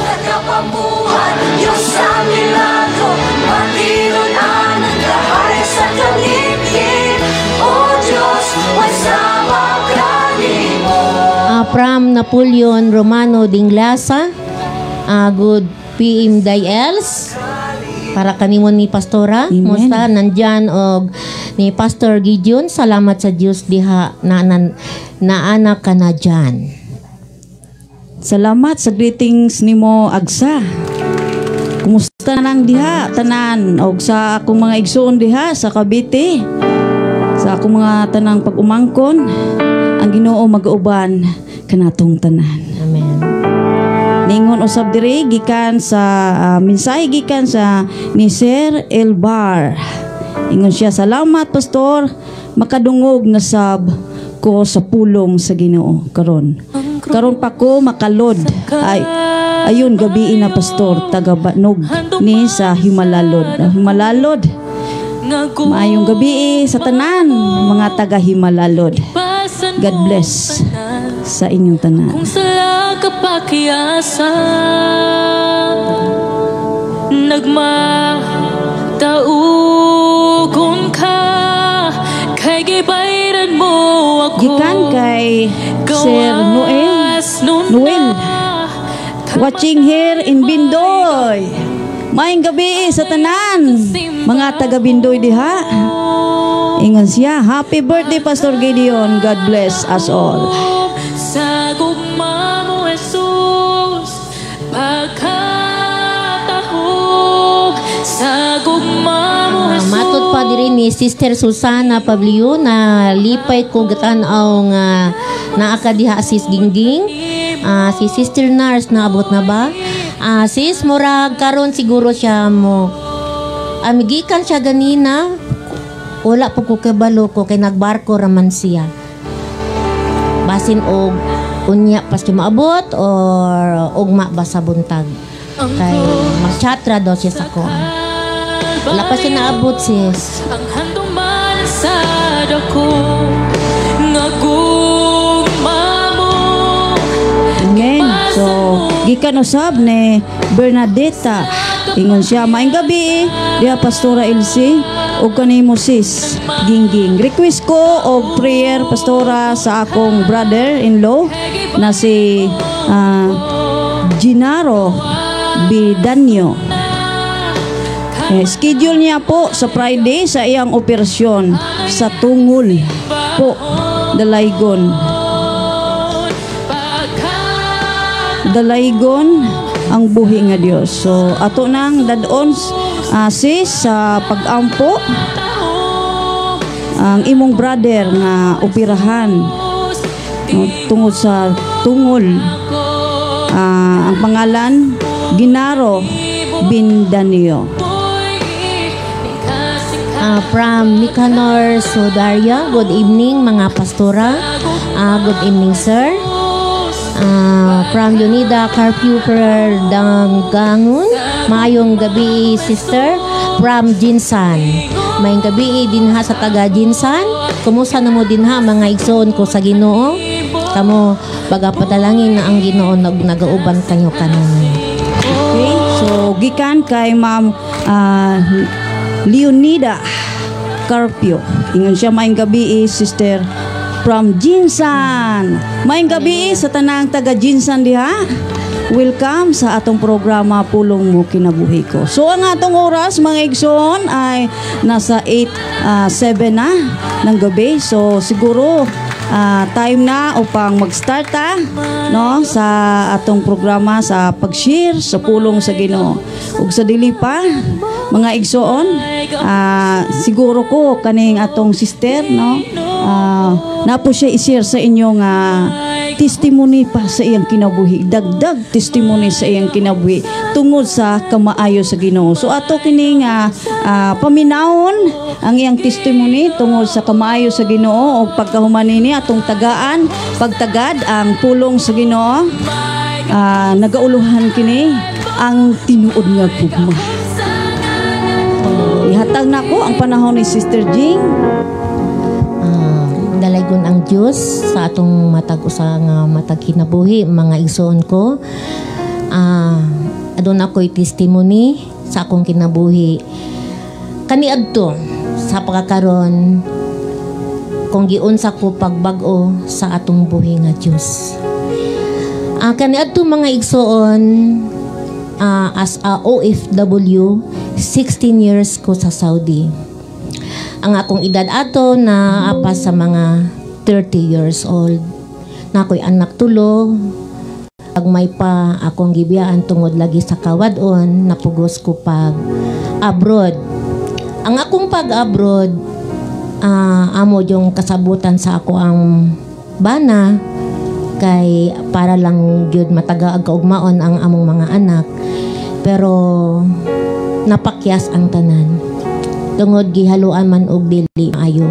Nagapamuhat, Diyos sa milagro, Matinunan ang kahari sa kalipin. O Diyos, wasama kanimo. From Napoleon Romano Dinglasa, good PM Diels. Para kanimo ni Pastora, Amen. musta nandyan og ni Pastor Gideon, salamat sa Dios diha na, na naana ka na dyan. Salamat sa greetings nimo, Agsa. Kumusta nang diha tanan og sa akong mga igsoon diha sa Cavite? Sa akong mga tanang pag-umangkon, ang Ginoo mag-uban kanatong tanan. Amen. Ningon usab diri gikan sa mensahe gikan sa ni Sir Elbar. Ingon siya, "Salamat, Pastor, makadungog na sab ko sa pulong sa Ginoo karon. Karon pa ko makalod. Ay ayun gabi na, Pastor, taga Banog ni sa Himalalod." Himalalod. Maayong gabi sa tanan mga taga Himalalod. God bless sa inyong tanan. Kung sala ka pakiasa Nagmataugon ka Kay gibayran mo ako. Gikan kay Sir Noel Noel. Watching here in Bindoy. Maayong gabi sa tanan mga taga Bindoy diha. Ingon siya, "Happy birthday, Pastor Gideon. God bless us all." Sa gugma mo, Jesus, pagkatahog. Sa gugma mo, Jesus. Matod pa diri ni Sister Susana Pablio na lipay ko gatan-aw nga naa ka diha, Sis Gingging. Si Sister Nars naabot na ba? Sis, murag karon siguro siya mo. Amigikan siya ganina. Wala po ko kabalo ko kay nagbarko raman siya. Basin og unya pa siya maabot or ugma ba sa buntag. Kay mag-chat ra daw siya sa ko. Wala pa siya naabot, sis. Ang handuman sa dako nga gugma mo. Amen. So, gikan usab ni Bernadetta. Ingon siya, "Maayong gabi diha, Pastora Elsie ug kanimo, Sis Gingging. Request ko og prayer, Pastora, sa akong brother-in-law na si Gennaro Bidanyo. Eh, schedule niya po sa Friday sa iyang operasyon sa tungol po, Dalaygon. Dalaygon ang buhi nga Dios." So ato nang dadon, sis, sa pag-ampo ang imong brother nga operahan, no, tungod sa tungol. Ang pangalan, Ginaro Bindanio. From Nicanor Sudaria, good evening, mga pastora. Good evening, sir. From Leonida Carpio Dangangun, maayong gabi, sister. From Jinsan. Maayong gabi dinha sa taga Jinsan. Kumusta na mo dinha, mga igsoon ko sa Ginoo? Kamo pagapadalangin na ang Ginoo nagauban kanyo kanunay. Okay, so gikan kay Ma'am Leonida Carpio. Ingon siya, maayong gabi, sister, from Jinsan. Maayong gabi sa tanang taga Jinsan diha. Welcome sa atong programa Pulong Mo Kinabuhi Ko. So ang atong oras, mga igsoon, ay nasa 8, 7 na ng gabi. So siguro time na upang mag-start ta, no, sa atong programa sa pag-share sa pulong sa Ginoo. Ug sa dili pa, mga igsoon, siguro ko kaning atong sister, no, napo siya i-share sa inyo nga testimony pa sa iyang kinabuhi, dagdag testimony sa iyang kinabuhi tungod sa kamaayo sa Ginoo. So ato kining paminawon ang iyang testimony tungod sa kamaayo sa Ginoo ug pagkahuman nini atong tagaan pagtagad ang pulong sa Ginoo. Nagauluhan kini ang tinuod nga gugma. Ihatag nako ang panahon ni Sister Jing. Dalaygon ang Dios sa atong matag usa nga matag kinabuhi, mga igsoon ko. Aduna ako'y testimony sa akong kinabuhi. Kaniadto sa pagkakaron kung giunsa ko pagbag-o sa atong buhi nga Dios. Kaniadto, mga igsoon, as a OFW, 16 years ko sa Saudi. Ang akong edad ato na apa sa mga 30 years old. Na ako'y anak tulo. Pag may pa akong gibiyaan tungod lagi sa kawadon, napugos ko pag abroad. Ang akong pag-abroad, amo yung kasabutan sa ako ang bana kay para lang gyud mataga ang kaugmaon ang among mga anak, pero napakyas ang tanan tungod gihaluan man og dili maayo.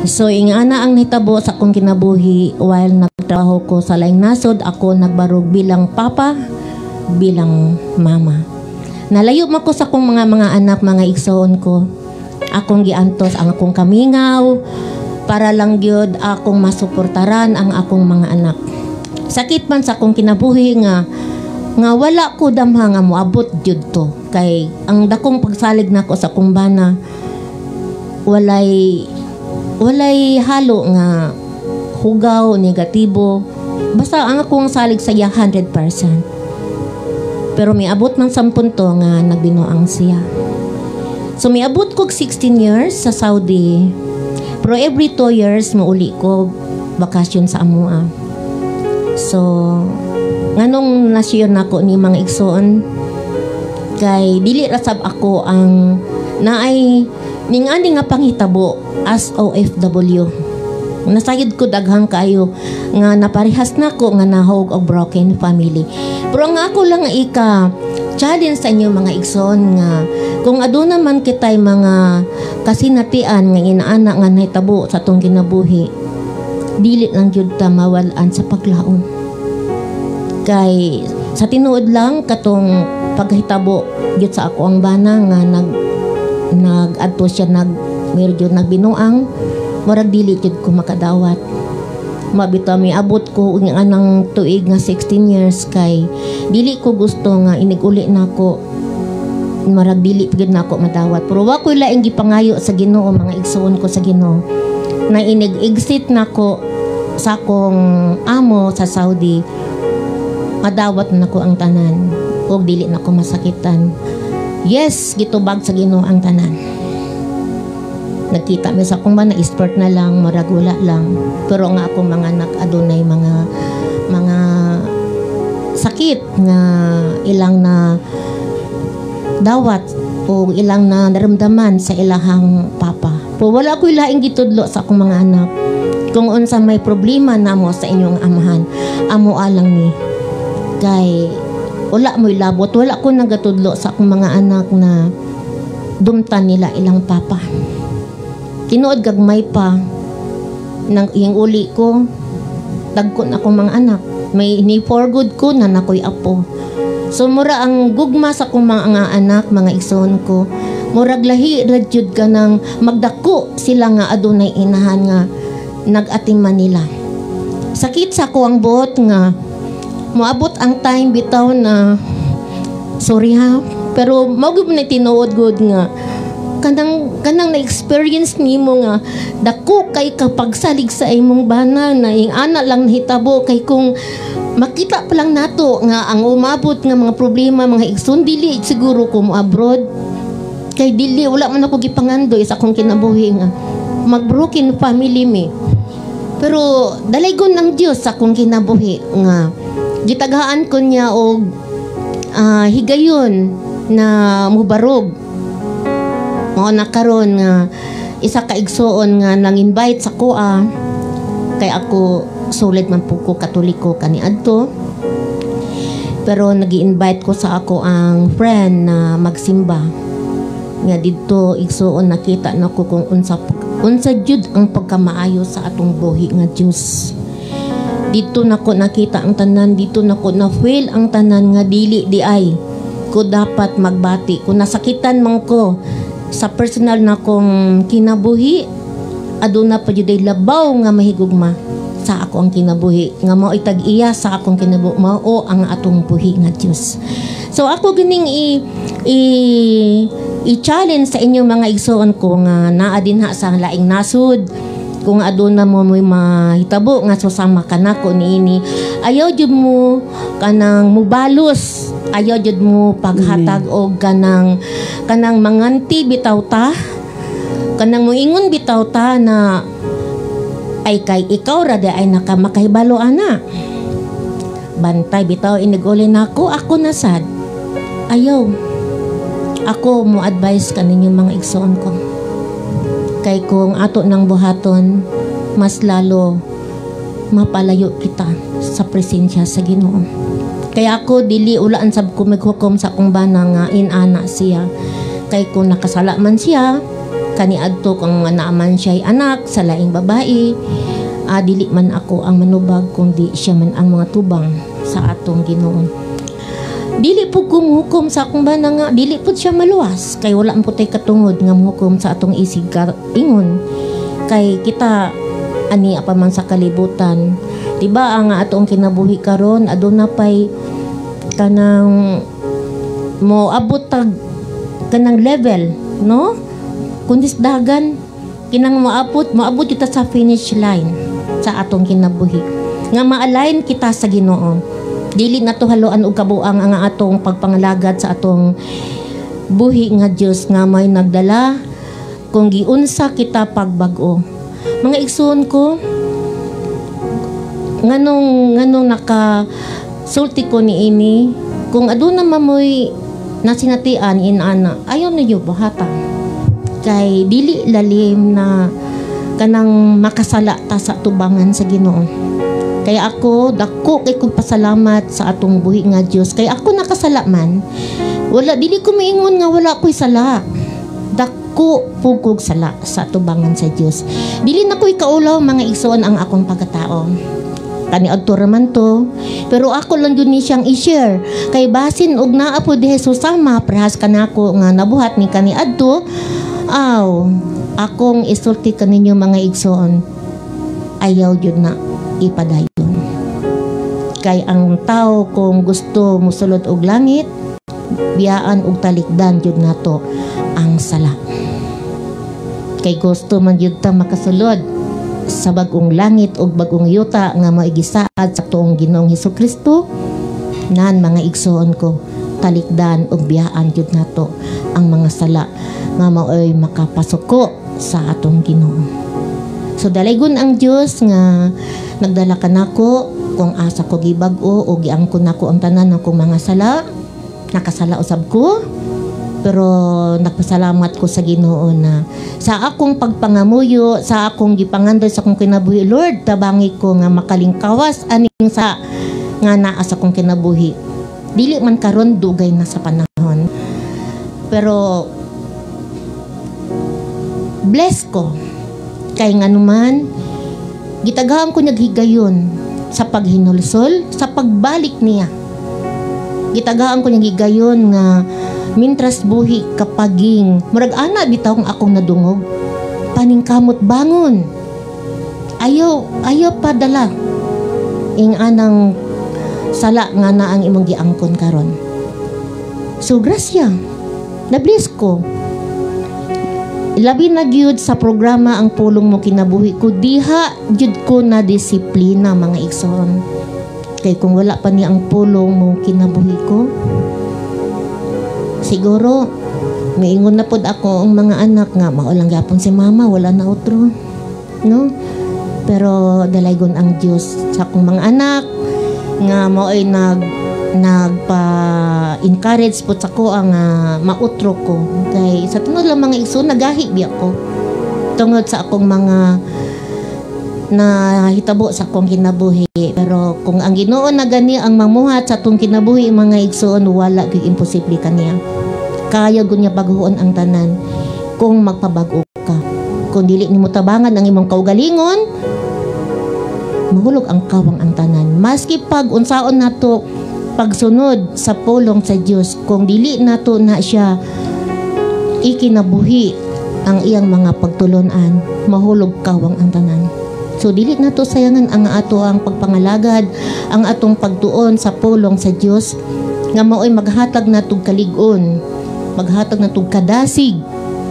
So ingana ang nahitabo sa akong kinabuhi while nagtrabaho ko sa laing nasod. Ako nagbarog bilang papa, bilang mama. Nalayo man ko sa akong mga anak, mga igsoon ko. Akong giantos ang akong kamingaw para lang gyud akong masuportaran ang akong mga anak. Sakit man sa akong kinabuhi nga nga wala ko damha nga moabot gyud to, kay ang dakong pagsalig nako sa akong bana, walay walay halo nga hugaw negatibo. Basta ang akong salig sa iya 100%. Pero miabot man sa punto nga nagbinuang siya. So miabot kog 16 years sa Saudi, pero every 2 years mauli ko bakasyon sa amoa. So nganong na-share nako ni, mga igsoon, kay dili ra sab ako ang naay ning-ani nga panghitabo as OFW. Nasayod ko daghang kaayo nga naparehas nako nga nahog og broken family. Pero ang ako lang ika challenge sa inyo, mga igsoon, nga kung aduna man kitay mga kasinatian nga inaana nga nahitabo sa atong kinabuhi, dili lang gyud ta mawal-an sa paglaom. Kay sa tinuod lang, katong paghitabo gyud sa ako ang bana nga nag nag adto siya, nag medyo nagbinuang, murag dili gyud ko makadawat. Mabitaw miabot ko ng anang tuig nga 16 years, kay dili ko gusto nga inig-uli nako, marag dili gyud nako madawat. Pero wa ko'y laing gipangayo sa Ginoo, mga igsoon ko sa Ginoo, na inig-exit nako sa akong amo sa Saudi, madawat nako ang tanan ug dili nako masakitan. Yes, gitubag sa Ginoo ang tanan. Nagkita mi sa akong bana, expert na lang, marag wala lang. Pero ang akong mga anak adunay mga sakit nga ilang na dawat o ilang na naramdaman sa ilahang papa. Po wala ko laing gitudlo sa akong mga anak. Kung unsa may problema namo sa inyong amahan, amo alang ni. Kay wala mo'y labot, wala ko nagatudlo sa akong mga anak na Dumtan nila ilang papa. Tinuod gagmay pa nang iyang uli ko, dagko na akong mga anak. May ni for good ko na nakoy apo. So mura ang gugma sa akong mga anak, mga igsoon ko. Murag lahi ra jud ka nang magdako sila nga adunay inahan nga nag-atiman nila. Sakit sa ko ang buot nga moabot ang time bitaw na, sorry ha, pero mao gyud na tinuod gud nga kanang kanang na-experience nimo nga dako kay kapagsalig sa imong bana na ing ana lang nahitabo. Kay kung makita pa lang nato nga ang umabot nga mga problema, mga igsoon, dili siguro ko mo abroad kay dili, wala man ako gipangandoy sa akong kinabuhi nga mag broken family mi. Pero dalaygon ang Dios sa akong kinabuhi nga gitagaan ko niya og higayon na mubarog. Mao na karon nga isa ka igsoon nga nang-invite sa kuha kay ako solid man po ko Katoliko kaniadto, pero nagi-invite ko sa ako ang friend na magsimba nga didto, igsuon, nakita nako kung unsa unsa jud ang pagkamaayo sa atong buhi nga Dios. Dito nako nakita ang tanan, dito nako na feel ang tanan nga dili di ay ko dapat magbati kung nasakitan man ko sa personal na kong kinabuhi. Aduna pa jud ay labaw nga mahigugma sa ako ang kinabuhi nga mao tag-iya sa akong kinabuhi, mao ang atong buhi nga Dios. So ako gining i i-challenge sa inyo, mga igsoon ko nga naa dinha sa laing nasud, kung aduna mo mo'y mahitabo nga susama ka nako niini, ayaw jud mo kanang mubalos, ayaw jud mo paghatag og kanang kanang manganti bitaw ta, kanang moingon bitaw ta na ay kay ikaw ra di ay naka makahibalo ana. Bantay bitaw iniguli nako, ako na sad. Ayaw ako mo advice kaninyo, mga igsoon ko, kay kung ato ng buhaton, mas lalo mapalayo kita sa presensya sa Ginoo. Kaya ako dili ulaan sab ko maghukom sa akong bana nga inana siya, kay kung nakasala man siya kaniadto, kung naaman siya anak sa laing babae, dili man ako ang manubag kundi siya man ang mga tubang sa atong Ginoo. Dili po ko muhukom sa akong bana nga dili po siya maluwas kay wala man po tay katungod nga muhukom sa atong isig ka ingon, kay kita ani pa man sa kalibutan. Diba ang atong kinabuhi karon, aduna pay kanang mo abot tag kanang level, no, kundis dagan kinang moabot kita sa finish line sa atong kinabuhi nga ma-align kita sa Ginoo. Dili na to haluan og kabuang ang atong pagpangalagad sa atong buhi nga Dios nga may nagdala kung giunsa kita pagbag-o. Mga igsoon ko, nganong nganong naka sulti ko ni ini, kung aduna mamoy nasinatian inana, ayaw ninyo buhata kay dili lalim na kanang makasala ta sa tubangan sa Ginoo. Kaya ako dako kay kong pasalamat sa atong buhi nga Dios kay ako nakasala man, wala, dili ko miingon nga wala ko'y sala. Dako pugog sala sa tubangan sa Dios. Dili na ko'y kaulaw, mga igsoon, ang akong pagkatao kaniadto ra man to, pero ako lang yun ni siyang i-share kay basin og naa po di Jesus sama prehas kanako nga nabuhat ni kaniadto. Aw, akong isulti kaninyo, mga igsoon, ayaw jud na ipadayon kay ang tao kung gusto musulod og langit, biyaan og talikdan jud nato ang sala, kay gusto man jud ta makasulod sa bagong langit ug bagong yuta nga maigisaad sa tuong Ginoong Hesukristo. Nan, mga igsoon ko, talikdan ug biyaan jud nato ang mga sala nga maoy makapasuko sa atong Ginoo. So dalaygon ang Dios nga nagdala kanako kung asa ko gibag-o o giangkon nako ang tanan akong mga sala. Nakasala usab ko, pero nagpasalamat ko sa Ginoo na sa akong pagpangamuyo, sa akong gipangandoy sa akong kinabuhi, Lord, tabangi ko nga makalingkawas aning sa nga naa sa akong kinabuhi. Dili man karon, dugay na sa panahon. Pero Bless ko. Kay nganuman, gitagaan ko naghigayon sa paghinulsol, sa pagbalik niya. Gitagaan ko naghigayon nga mintras buhi kapaging murag ana bitaw ang akong nadungog, paningkamot, bangon, ayaw ayaw padala ing anang sala nga na ang imong giangkon karon. So grasya, na-bless ko, labi na gyud sa programa Ang Pulong Mo Kinabuhi Ko. Diha gyud ko na disiplina, mga igsoon, kay kung wala pa ni Ang Pulong Mo Kinabuhi Ko, siguro miingon na pod ako ang mga anak nga mao lang gyapon si mama, wala na otro, no? Pero dalaygon ang Dios sa akong mga anak nga mao'y nagpa-encourage po sa ko ang mautro ko, kay sa tunod lang, mga igsoon, nagahi biya ko tungod sa akong mga nahitabo sa akong kinabuhi. Pero kung ang Ginoo na gani ang mamuhat sa atong kinabuhi, mga igsoon, wala gyud imposible kaniya. Kaya gud niya baguhon ang tanan kung magpabag-o ka. Kung dili nimo tabangan ang imong kaugalingon, mahulog ang kawang ang tanan. Maski pag unsaon nato pagsunod sa pulong sa Dios, kung dili nato na siya ikinabuhi ang iyang mga pagtulunan, mahulog kawang ang tanan. So dili nato sayangan ang ato ang pagpangalagad, ang atong pagtuon sa pulong sa Dios nga mao'y maghatag natog kalig-on, maghatag natog kadasig,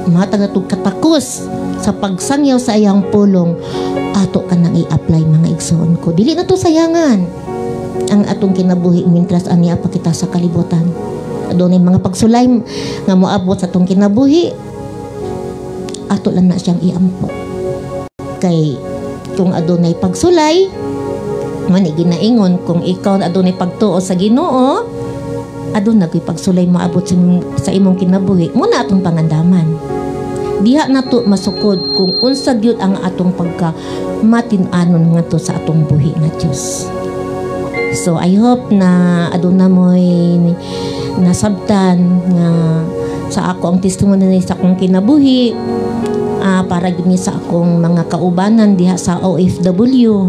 maghatag natog katakos sa pagsangyaw sa iyang pulong. Ato ka nang i-apply, mga igsoon ko. Dili nato sayangan ang atong kinabuhi mintras ania pa kita sa kalibutan. Adunay mga pagsulay nga moabot sa atong kinabuhi, ato lang na siyang iampo. Kay kung adunay pagsulay, man ginaingon, kung ikaw adunay pagtuo sa Ginoo, aduna gyud pagsulay moabot sa imong kinabuhi. Muna atong pangandaman. Diha nato masukod kung unsa gyud ang atong pagka matin-anon ngadto sa atong buhi nga Dios. So I hope na aduna mo'y nasabtan nga sa ako ang testimony sa akong kinabuhi, para gyud ni sa akong mga kaubanan diha sa OFW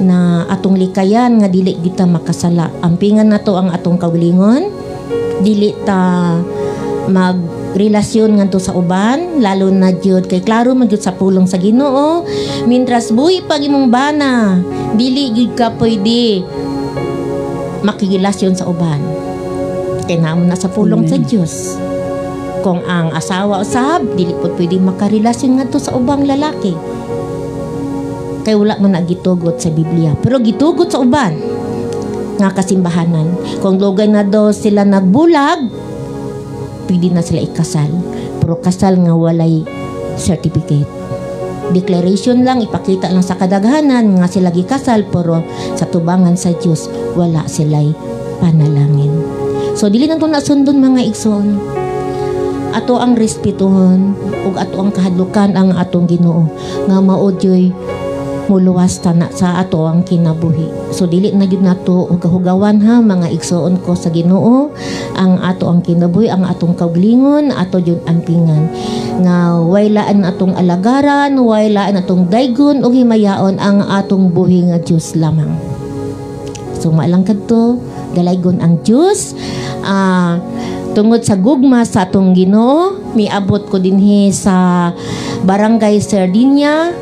na atong likayan nga dili kita makasala. Ampingan nato ang atong kaugalingon, dili ta magrelasyon ngadto sa uban, lalo na jud kay klaro man jud sa pulong sa Ginoo, mintras buhi pag imong bana, dili gyud ka pwede makirelasyon sa uban. Kay naa na sa pulong sa Dios. Kung ang asawa usab dili pud pwede makarelasyon ngadto sa ubang lalaki. Kay wala man na gitugot sa Biblia. Pero gitugot sa uban nga kasimbahanan. Kung dugay na daw sila nagbulag, pwede na sila ikasal. Pero kasal nga walay certificate. Declaration lang, ipakita lang sa kadaghanan nga sila gikasal, pero sa tubangan sa Dios wala sila'y panalangin. So dili na to nasundon, mga igsoon. Ato ang respetuhon ug ato ang kahadlukan ang atong Ginoo nga mao dyo'y muluwas tana sa ato ang kinabuhi. So dili na gyud nato hugahugawan ha, mga igsoon ko sa Ginoo, ang ato ang kinabuhi, ang atong kaugalingon, ato jud ampingan. Nga waylaan atong alagaran, waylaan atong daygon ug himayaon ang atong buhi nga Dios lamang. So maalang kadto, dalaygon ang Dios. Tungod sa gugma sa atong Ginoo, miabot ko dinhi sa Barangay Sardinia.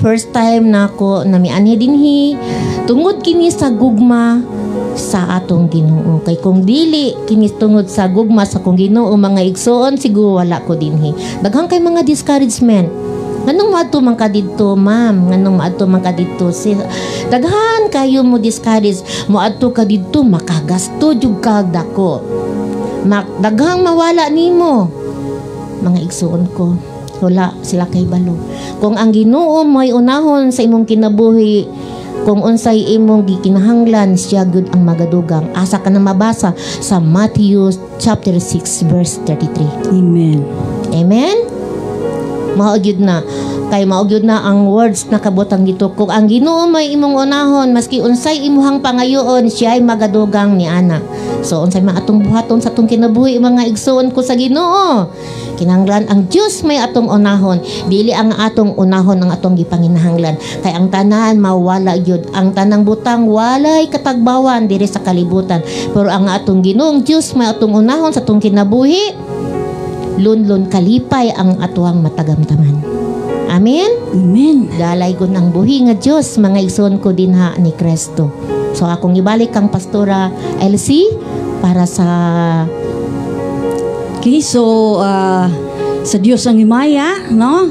First time na ako na mianhi dinhi tungod kini sa gugma sa atong Ginoo. Kay kung dili kini tungod sa gugma sa akong Ginoo, mga igsoon, siguro wala ko dinhi. Daghan kay mga discouragement. Nganong moadto man ka didto, ma'am? Nganong moadto man ka didto? Si, daghan kayo mo discourage. Moadto ka didto, makagasto jud ka dako. Mak daghang mawala nimo. Mga igsoon ko, wala sila kay balo. Kung ang Ginoo mo'y unahon sa imong kinabuhi, kung unsay imong gikinahanglan, siya gud ang magadugang. Asa ka na mabasa sa Matthew chapter 6 verse 33. Amen. Amen? Mao gyud na. Kay mao gyud na ang words na kabutang dito. Kung ang Ginoo may imong unahon, maski unsay imuhang pangayoon, siya ay magadugang ni ana. So unsay man atong buhaton sa atong kinabuhi, mga igsoon ko sa Ginoo? Kinahanglan ang Dios may atong unahon, dili ang atong unahon ang atong gipanginahanglan, kay ang tanan mawala gyud. Ang tanang butang walay katagbawan diri sa kalibutan, pero ang atong Ginoong Dios may atong unahon sa atong kinabuhi, lunlun kalipay ang atuang matagamtaman. Amen. Amen. Dalaygon ang buhi nga Dios, mga igsoon ko dinha ni Kristo. So akong ibalik kang Pastora LC para sa Okay, so sa Dios ang himaya, no?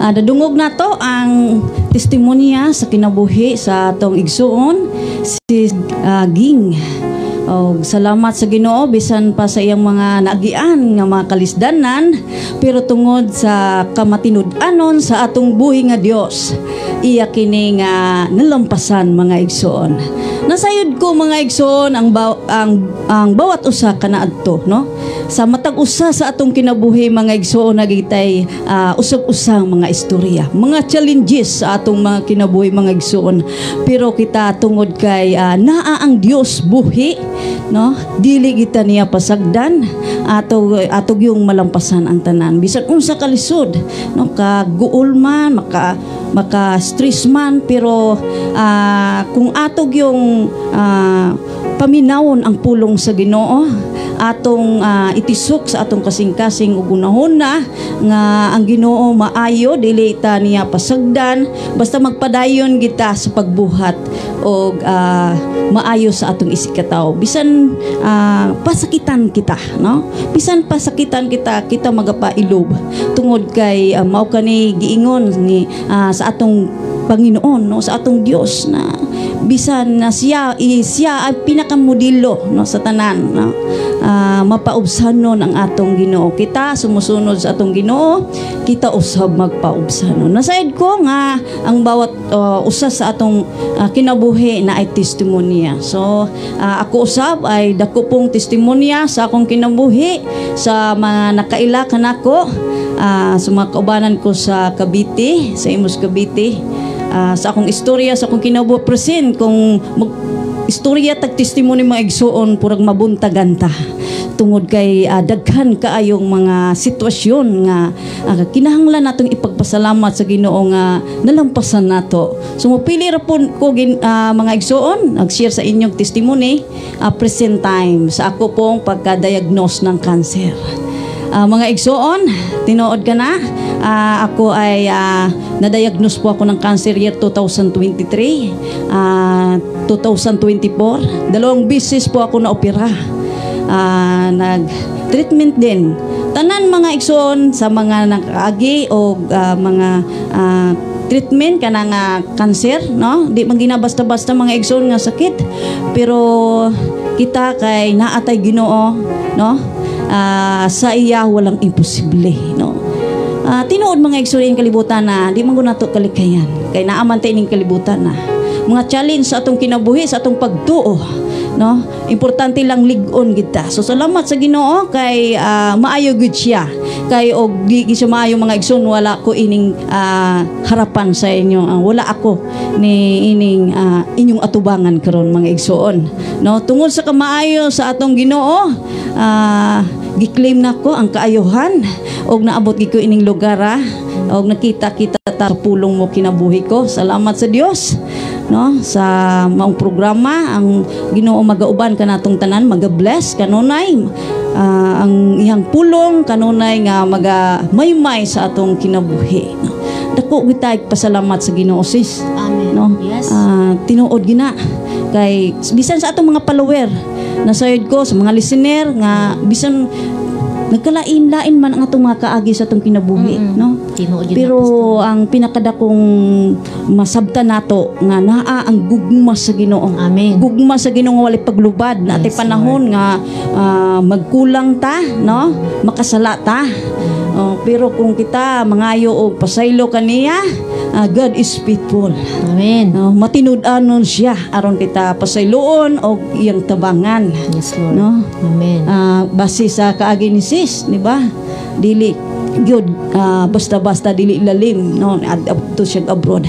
Nadungog nato ang testimonya sa kinabuhi sa atong igsuon si Ging. Og salamat sa Ginoo bisan pa sa iyang mga naagian nga mga kalisdanan, pero tungod sa kamatinud-anon sa atong buhi nga Dios, iya kini nga nalampasan, mga igsuon. Nasayod ko, mga igsuon, ang bawat usa kanaadto, no? Sa matag usa sa atong kinabuhi, mga igsuon, nagitay usab-usang mga istorya, mga challenges sa atong mga kinabuhi, mga igsuon. Pero kita, tungod kay naa ang Dios buhi, no? Dili kita niya pasagdan, ato ato yung malampasan ang tanan. Bisan unsa kalisod, no, kaguol man, maka maka stress man, pero kung atog yung paminawon ang pulong sa Ginoo, atong itisok sa atong kasing-kasing ug unahon na nga ang Ginoo maayo, dili ta niya pasagdan, basta magpadayon kita sa pagbuhat og maayo sa atong isigkatawo. Bisan pasakitan kita, no, bisan pasakitan kita, kita magapailob tungod kay mao kani giingon ni sa atong Panginoon, no, sa atong Dios, na bisan na siya siya ang pinakamodelo, no, sa tanan, no, mapaubsanon ang atong Ginoo. Kita sumusunod sa atong Ginoo, kita usab magpaubsanon. Nasayod ko nga ang bawat usa sa atong kinabuhi na ay testimonya. So ako usab ay dako pong testimonya sa akong kinabuhi, sa mga nakaila kanako, sa mga kaubanan ko sa Cavite, sa Imus Cavite, sa akong istorya sa akong kinabuhi present. Kung mag istorya tag testimony, mga igsuon, purag mabuntagan ta tungod kay daghan kaayong mga sitwasyon nga kinahanglan natong ipagpasalamat sa Ginoo nga nalampasan nato. So mopili ra po ko mga igsuon, nag-share sa inyong testimony present time sa ako pong pagka-diagnose ng cancer. Mga igsuon, tinuod ka na. Ako ay na-diagnose po ako ng cancer year 2023, 2024. 2 beses po ako na-opera. Nag-treatment din. Tanan, mga igsuon, sa mga nakaagi o mga treatment kana nga cancer, no? Di man ginabasta-basta, mga igsuon, nga sakit. Pero kita kay naatay Ginoo, no? Sa iya walang imposible, no? Tinuod, mga igsuon, kalibutan na di man gud nato kalikayan kay naa man tay ining kalibutan na mga challenge sa atong kinabuhi, sa atong pagtuo, no? Importante lang lig-on kita. So salamat sa Ginoo kay maayo gud siya, kay og di gi siya maayo, mga igsoon, wala ko ining harapan sa inyo. Wala ako ni ining inyong atubangan karon, mga igsoon, no? Tungod sa kamaayo sa atong Ginoo, gi-claim nako ang kaayuhan og naabot gid ko ining lugar og nakita kita ta sa pulong mo kinabuhi ko. Salamat sa Dios, no, sa maong programa. Ang Ginoo magauban kanatong tanan, maga-bless kanunay, ang iyang pulong kanunay nga maga maymay sa atong kinabuhi, no? Dako kita pasalamat sa Ginoo, sis. Amen. No? Yes. Tinuod gina kay bisan sa atong mga follower, nasayod ko sa mga listener nga bisan nagkalain-lain man ang atong mga kaagi sa atong kinabuhi, no? Tinuod yun Pero na, Pastor. Ang pinakadakong masabtan nato nga naa ang gugma sa Ginoo. Amen. Gugma sa Ginoo nga walay paglubad na Yes, panahon nga magkulang ta, no? Makasala ta. Oh, pero kung kita mangayo og pasaylo kaniya, God is faithful. Amen. No, matinud-anon siya aron kita pasayloon og iyang tabangan. Yes, Lord. No? Amen. Base sa kaagi ni sis, di ba? Dili gyud basta-basta, dili lalim, no, adto siya abroad.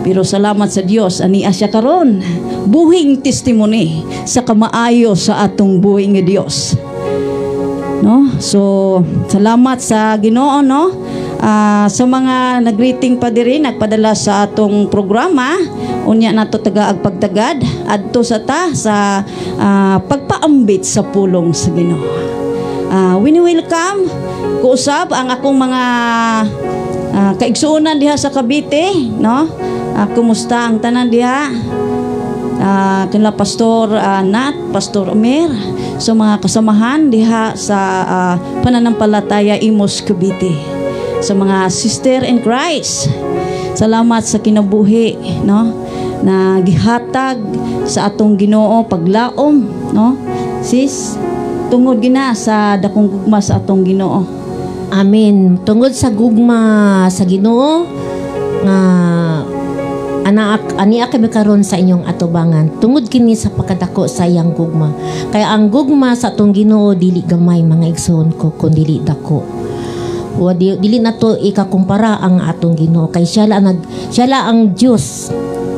Pero salamat sa Dios, ani siya karon, buhing testimony sa kamaayo sa atong buhi nga Dios. No? So, salamat sa Ginoo, no? Sa mga nag-greeting pa diri, nagpadala sa atong programa, unya nato tagaag pagtagad adto sa ta sa pagpaambit sa pulong sa Ginoo. Wini-welcome ko usab ang akong mga kaigsuonan diha sa Cavite, no? Kumusta ang tanan diha? Kanila Pastor Nat, Pastor Omer, sa mga kasamahan diha sa pananampalataya Imus Cavite, sa mga sister in Christ. Salamat sa kinabuhi, no, na gihatag sa atong Ginoo paglaom, no? Sis, tungod gina sa dakong gugma sa atong Ginoo. Amen. Tungod sa gugma sa Ginoo nga ania kami karon sa inyong atubangan. Tungod kini sa pagkadako sa iyang gugma. Kaya ang gugma sa atong Ginoo dili gamay, mga igsoon ko, kun dili dako. O dili nato ikakumpara ang atong Ginoo kay siya la ang Dios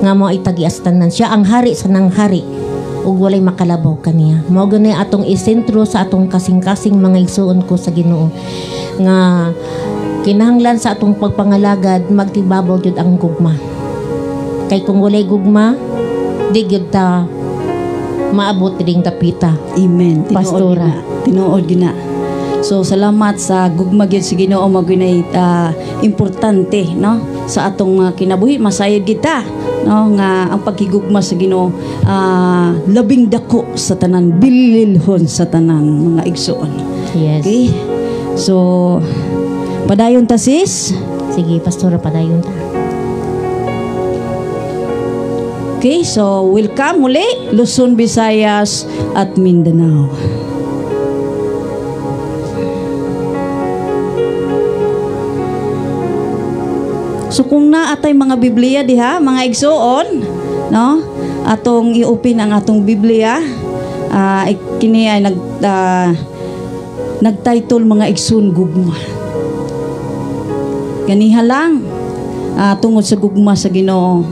nga mao itagias tanan. Siya ang hari sa nang hari ug walay makalabaw kaniya. Mao gani atong isentro sa atong kasing-kasing, mga igsoon ko sa Ginoo, nga kinahanglan sa atong pagpangalagad magtibabaw gyud ang gugma. Kay kung walay gugma, di gyud ta maabot ding dapita. Amen. Tinuod Pastora. gina. Tinuod gina. So salamat sa gugma gyud sa Ginoo, mao gyud importante, no, sa atong mga kinabuhi. Masayod kita, no, nga ang pagkigugma sa Ginoo labing dako sa tanan, bililhon sa tanan, mga igsoon. Yes. Okay? So padayon ta, sis. Sige, Pastora, padayon ta. Okay, so welcome muli Luzon, Visayas at Mindanao. So kung naatay mga Biblia diha, mga igsoon, no? Atong i-open ang atong Biblia. Kini ay nagtitle, mga igsoon, gugma. Ganiha lang tungod sa gugma sa Ginoo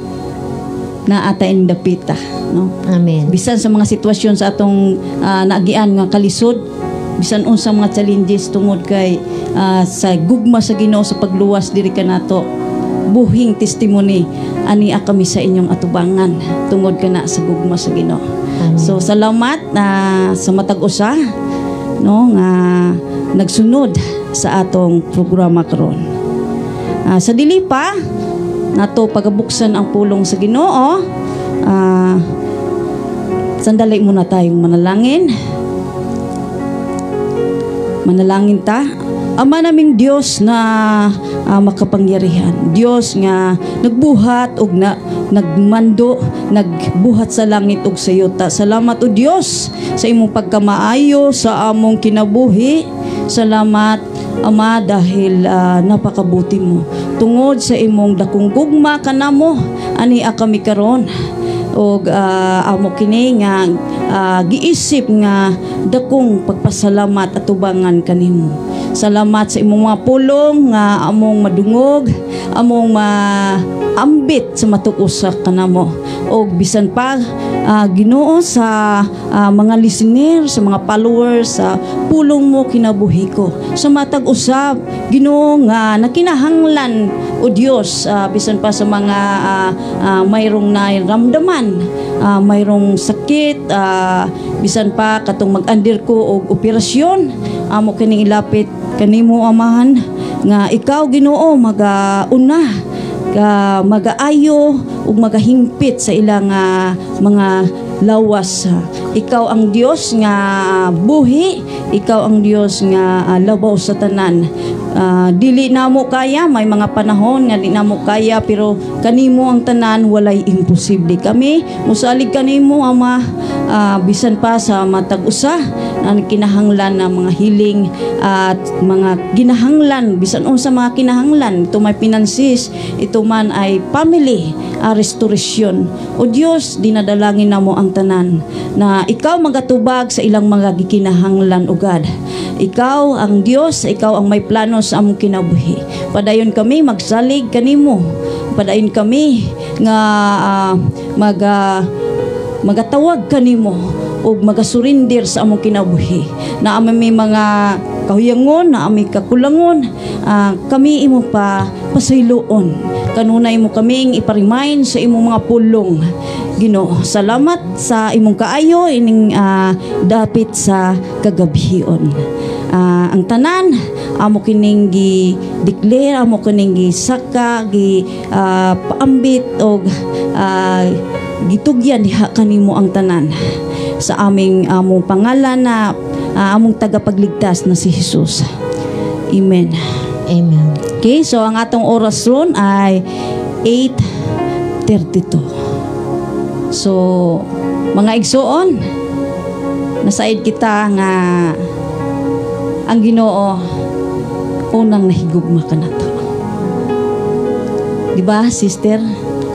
naatay dapita, no? Amen. Bisan sa mga sitwasyon sa atong naagian nga kalisod, bisan unsa mga challenges, tungod kay sa gugma sa Ginoo sa pagluwas diri kanato, buhing testimony ani kami sa inyong atubangan tungod kana sa gugma sa Ginoo. Amen. So salamat sa matag usa, no, nga nagsunod sa atong programa karon. Sa dili pa nato pagabuksan ang pulong sa Ginoo, sandali muna tayong manalangin. Manalangin ta. Ama naming Dios na makapangyarihan, Dios nga nagbuhat og nagmando, nagbuhat sa langit ug sa yuta. Salamat o Dios sa imong pagkamaayo sa among kinabuhi. Salamat, Ama, dahil napakabuti mo. Tungod sa imong dakong gugma kanamo, ani kami karon og amo kini nga giisip nga dakong pagpasalamat at tubangan kanimo. Salamat sa imong mga pulong nga among madungog, among maambit sa matuk-usa kanamo. Og bisan pa Ginoo sa mga listener, sa mga followers sa pulong mo kinabuhi ko. Sa matag usab Ginoo nga nakinahanglan o Dios, bisan pa sa mga mayroong nairamdaman, mayroong sakit, bisan pa katong mag-under ko og operasyon, amo kining ilapit kanimo, Amahan, nga ikaw Ginoo magauna ka, magaayo ug magahingpit sa ilang mga lawas. Ikaw ang Dios nga buhi, ikaw ang Dios nga labaw sa tanan. Dili namo kaya, may mga panahon nga di namo kaya, pero kanimo ang tanan, walay imposible. Kami mosalig kanimo, Ama, bisan pa sa matag usa ang kinahanglan na mga healing at mga ginahanglan, bisan unsa mga kinahanglan, ito may finances, ito man ay family restoration. O Dios, dinadalangin namo ang tanan na ikaw magatubag sa ilang mga gikinahanglan, o God. Ikaw ang Dios, ikaw ang may plano sa among kinabuhi. Padayon kami magsalig kanimo. Padayon kami nga magatawag kanimo ug magasurinder sa among kinabuhi. Na ami may mga kahuyangon, na ami kakulangon, kami imo pa pasayloon. Kanunay mo kaming iparemind sa imong mga pulong. Ginoo, salamat sa imong kaayo ining dapit sa kagabhion. Ang tanan amo kining gi declare, amo kining gi saka, gi paambit og gitugyan diha kanimo ang tanan sa aming among pangalan na among tagapagligtas na si Jesus. Amen. Amen. Okay, so ang atong oras ron ay 8:32. So, mga igsuon, nasaid kita nga ang Ginoo unang nahigugma kanato. Di ba, sister?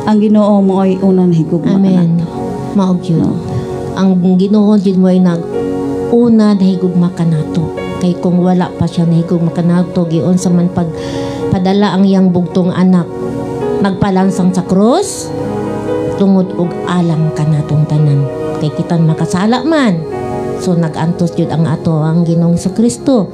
Ang Ginoo mo ay unang nahigugma Amen. kanato. Mao gyud. No. Ang Ginoo jud mo ay nag una nahigugma kanato. Kay kung wala pa siya nahigugma kanato, giunsa man pag padala ang iyang bugtong anak nagpalansang sa krus tungod og alang kanatong tanan. Kay kita makasala man. So nag-antos jud ang ato ang Ginoong Kristo.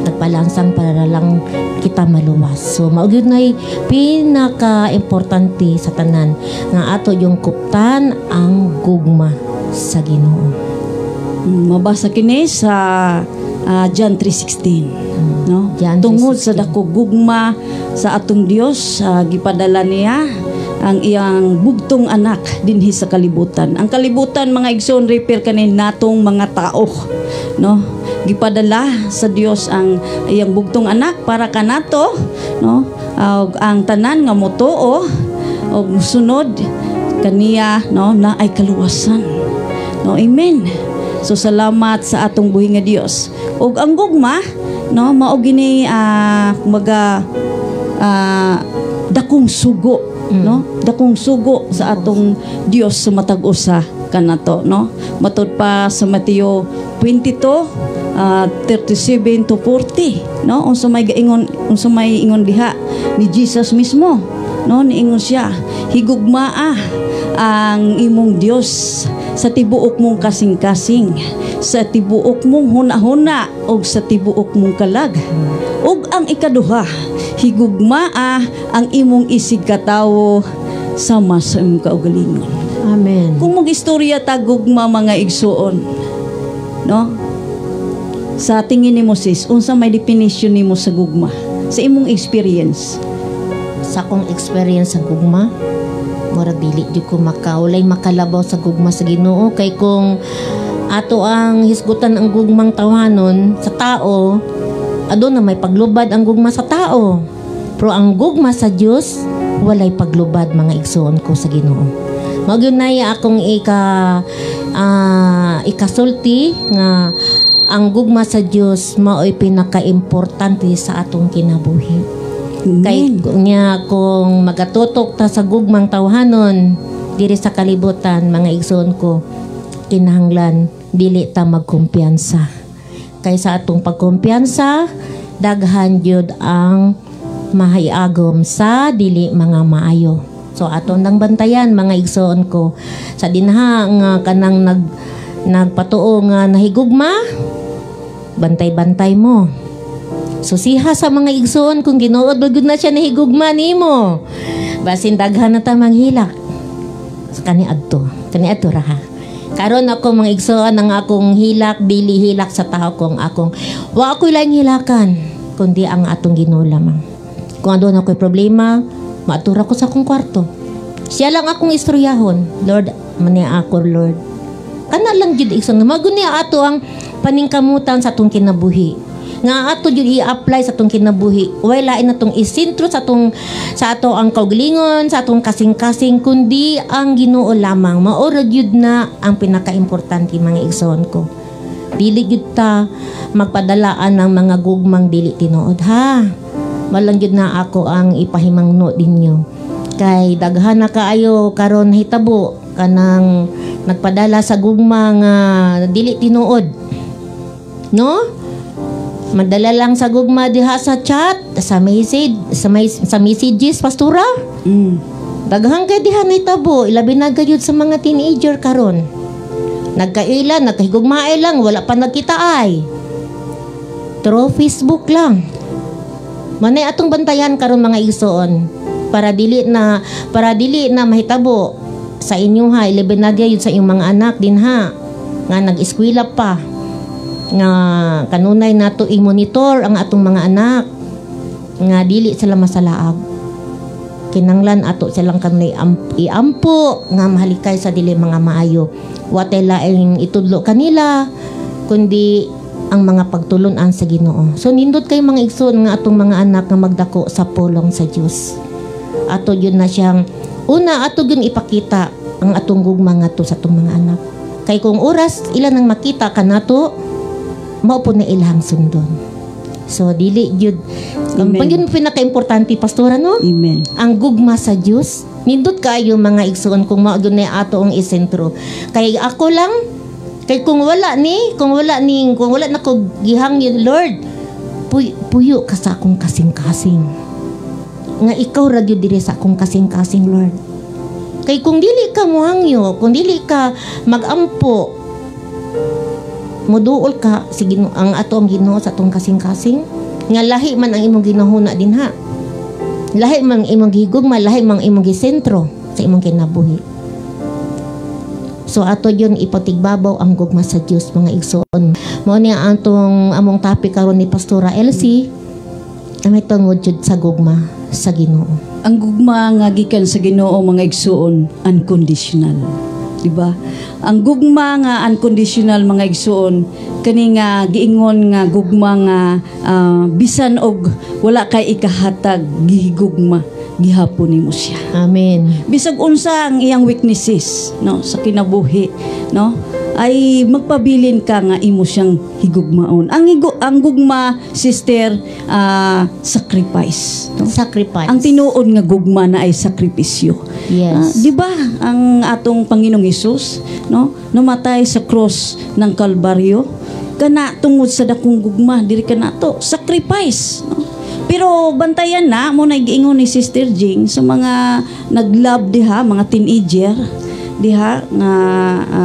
Nagpalansang para lang kita maluwas. So mao gyud nay pinaka-importante sa tanan nga ato yung kuptan ang gugma sa Ginoo. Mabasa kini sa John 3:16, no? John Tungod sa 3:16. dako gugma sa atong Dios, gipadala niya ang iyang bugtong anak dinhi sa kalibutan. Ang kalibutan, mga igsoon, refer kani natong mga tao, no? Gipadala sa Dios ang iyang bugtong anak para kanato, no? Og ang tanan nga motuo og musunod kaniya, no, na ay kaluwasan. No, amen. So salamat sa atong buhi nga Dios. Ug ang gugma, no, mao gini kumbaga dakong sugo, no? Dakong sugo sa atong Dios sa matag usa kanato, no? Matud pa sa Mateo 22 37 to 40, no? Unsa may gaingon, unsa may ingon diha ni Jesus mismo, no? Niingon siya, higugmaa ang imong Dios sa tibuok mong kasing-kasing, sa tibuok mong huna-huna ug sa tibuok mong kalag. Ug ang ikaduha, higugmaa ang imong isig katawo sama sa imong kaugalingon. Amen. Kung mag-istorya ta gugma, mga igsuon, no? Sa tingin nimo, sis, unsa may definition nimo sa gugma? Sa imong experience? Sa akong experience sa gugma, murag dili jud ko makaulay makalabaw sa gugma sa Ginoo, kay kung ato ang hisgutan ang gugmang tawanon sa tao, aduna may paglubad ang gugma sa tao. Pero ang gugma sa Dios walay paglubad, mga igsuon ko sa Ginoo. Mao gyud nay akong ikasulti nga ang gugma sa Dios mao'y pinaka-importante sa atong kinabuhi. Kay niya kung magatutok ta sa gugmang tawhanon diri sa kalibutan, mga igsoon ko, kinahanglan dili ta magkumpiyansa. Kay sa atong pagkumpiyansa, daghan jud ang mahiagom sa dili mga maayo. So aton nang bantayan, mga igsoon ko, sa dinha nga kanang nagpatuo nga nahigugma, bantay-bantay mo. Susiha sa mga igsoon kung Ginoo gud na siya nahigugma nimo. Basin daghan na ta manghilak. Sa kani adto, kani adto ra ha. Karon ako, mga igsoon, ang akong hilak dili hilak sa tao, kung akong wa ako'y laing hilakan kundi ang atong Ginoo lamang. Kung aduna ako'y problema, maatura ko sa akong kwarto. Siya lang akong istoryahon. Lord, mani ako, Lord. Kana lang jud, igsoon. Mao guni ato ang paningkamutan sa atong kinabuhi. Nga ato jud i-apply sa atong kinabuhi. Way lain natong isentro sa ato ang kaugalingon, sa atong kasing-kasing, kundi ang Ginoo lamang. Mao ra gyud na ang pinakaimportante, mga igsoon ko. Dili gyud ta magpadalaan ng mga gugmang dili tinuod ha. Malang gyud na ako ang ipahimangno ninyo. Kay daghan na kaayo karon hitabo kanang nagpadala sa gugma nga dili tinuod. No? Madala lang sa gugma diha sa chat, sa message, sa messages, pastora. Daghang kay diha nahitabo, ilabi na gayud sa mga teenager karon. Nagkaila, nagkahigugmaay lang, wala pa nagkitaay. Through Facebook lang. Manay atong bantayan karon, mga igsoon, para dili na mahitabo sa inyo ha, ilabi na gyud sa inyong mga anak din ha nga nag-eskwela pa, nga kanunay nato i-monitor ang atong mga anak nga dili sila masalaag. Kinanglan ato silang kanunay iampo nga mahalikay sa dili mga maayo. Watay laing itudlo kanila kundi ang mga pagtulunan sa Ginoo. So nindot kay, mga igsoon, nga atong mga anak nga magdako sa pulong sa Dios. Ato yun na siyang una, ato yun ipakita ang atong gugma ngadto sa atong mga anak. Kay kung oras ila nang makita kanato, mao po na ilang sundon. So dili jud ang Amen. pag yun pinaka-importante, Pastora, no? Amen. Ang gugma sa Dios. Nindot kaayo, mga igsoon, kung mao gyud na ato ang isentro. Kay ako lang, kay kung wala na ko gihangyo, "Lord, puyo ka sa akong kasing-kasing. Nga ikaw ra gyud diri sa akong kasing-kasing, Lord." Kay kung dili ka mohangyo, kung dili ka magampo, muduol ka si Ginoo, ang ato ang Ginoo sa atong kasing-kasing, nga lahi man ang imong ginahuna dinha. Lahi man ang imong gihigugma, lahi man ang imong gisentro sa imong kinabuhi. So ato yun ipatigbabaw ang gugma sa Dios, mga igsoon. Mao ni ang atong among topic karon ni Pastora Elsie, ang may tungod jud sa gugma sa Ginoo. Ang gugma nga gikan sa Ginoo, mga igsoon, unconditional. Di ba? Ang gugma nga unconditional, mga igsoon, kani nga giingon nga gugma nga bisan og wala kay ikahatag, gihigugma gihapon nimo siya. Amen. Bisag unsa ang iyang weaknesses, no, sa kinabuhi, no, ay magpabilin ka nga imo siyang higugmaon. Ang gugma, sister, sacrifice, no? Sacrifice. Ang tinuod nga gugma na ay sakripisyo. Yes. Di ba ang atong Panginoong Hesus, no, namatay sa cross ng Kalbaryo kana tungod sa dakong gugma diri kanato, sacrifice, no? Pero bantayan na mo na giingon ni Sister Jing sa mga nag-love diha, mga teenager diha nga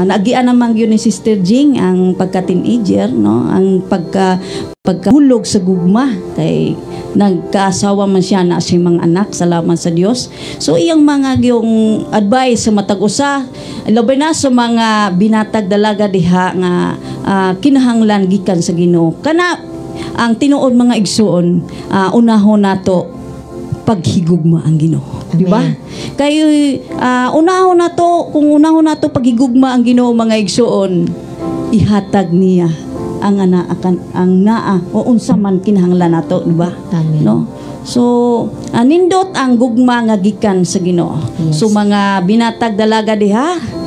naagian naman gyud ni Sister Jing ang pagka-teenager, no, ang pagkahulog sa gugma, kay nagkaasawa man siya na siya mga anak, salamat sa Dios. So iyang mga yung advice sa matag usa, labi na sa mga binatag dalaga diha nga kinahanglan gikan sa Ginoo kana ang tinuod, mga igsuon, unahon nato paghigugma ang Ginoo, di ba? Kay unahon nato, kung unahon nato paghigugma ang Ginoo, mga igsuon, ihatag niya ang ana akan ang naa o unsa man kinahanglan nato, di ba? Amen. No? So, nindot ang gugma nga gikan sa Ginoo. Yes. So mga binatag dalaga diha,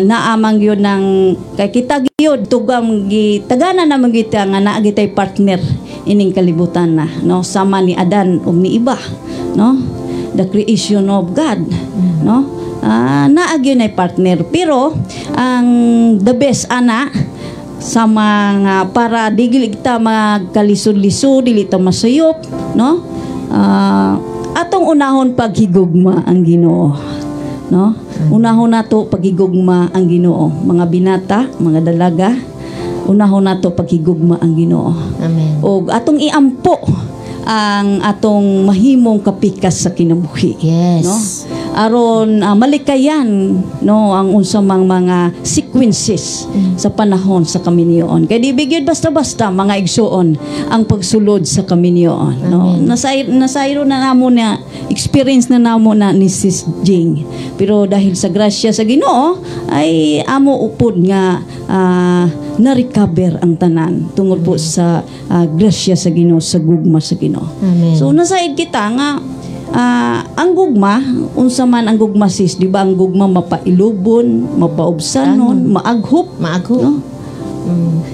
naamang yun ng kay kita gyud tugam gi tagana naman kita nga naa gitay partner ining kalibutan na, no, sama ni Adan ug ni Iba, no, the creation of God, no, naa gyud ay partner, pero ang the best ana sa mga para dili kita magkalisod-lisod, dili ta masayop, no, atong unahon paghigugma ang Ginoo, no? Unahon nato paghigugma ang Ginoo, mga binata, mga dalaga, unahon nato paghigugma ang Ginoo Amen. og atong iampo ang atong mahimong kapikas sa kinabuhi, Yes. no, aron malikayan, no, ang unsa mang mga sequences sa panahon sa kaminyoon, kay di gyud basta-basta, mga igsuon, ang pagsulod sa kaminyoon, no? Amen. Nasayro na namo na experience na namo na ni Sis Jing, pero dahil sa grasya sa Ginoo ay amo upod nga na-recover ang tanan tungod po sa grasya sa Ginoo, sa gugma sa Ginoo. Amen. So nasaid kita nga ang gugma, unsa man ang gugma, sis, di ba ang gugma mapailubon, mapaubsanon, maaghop, Maaghop. no?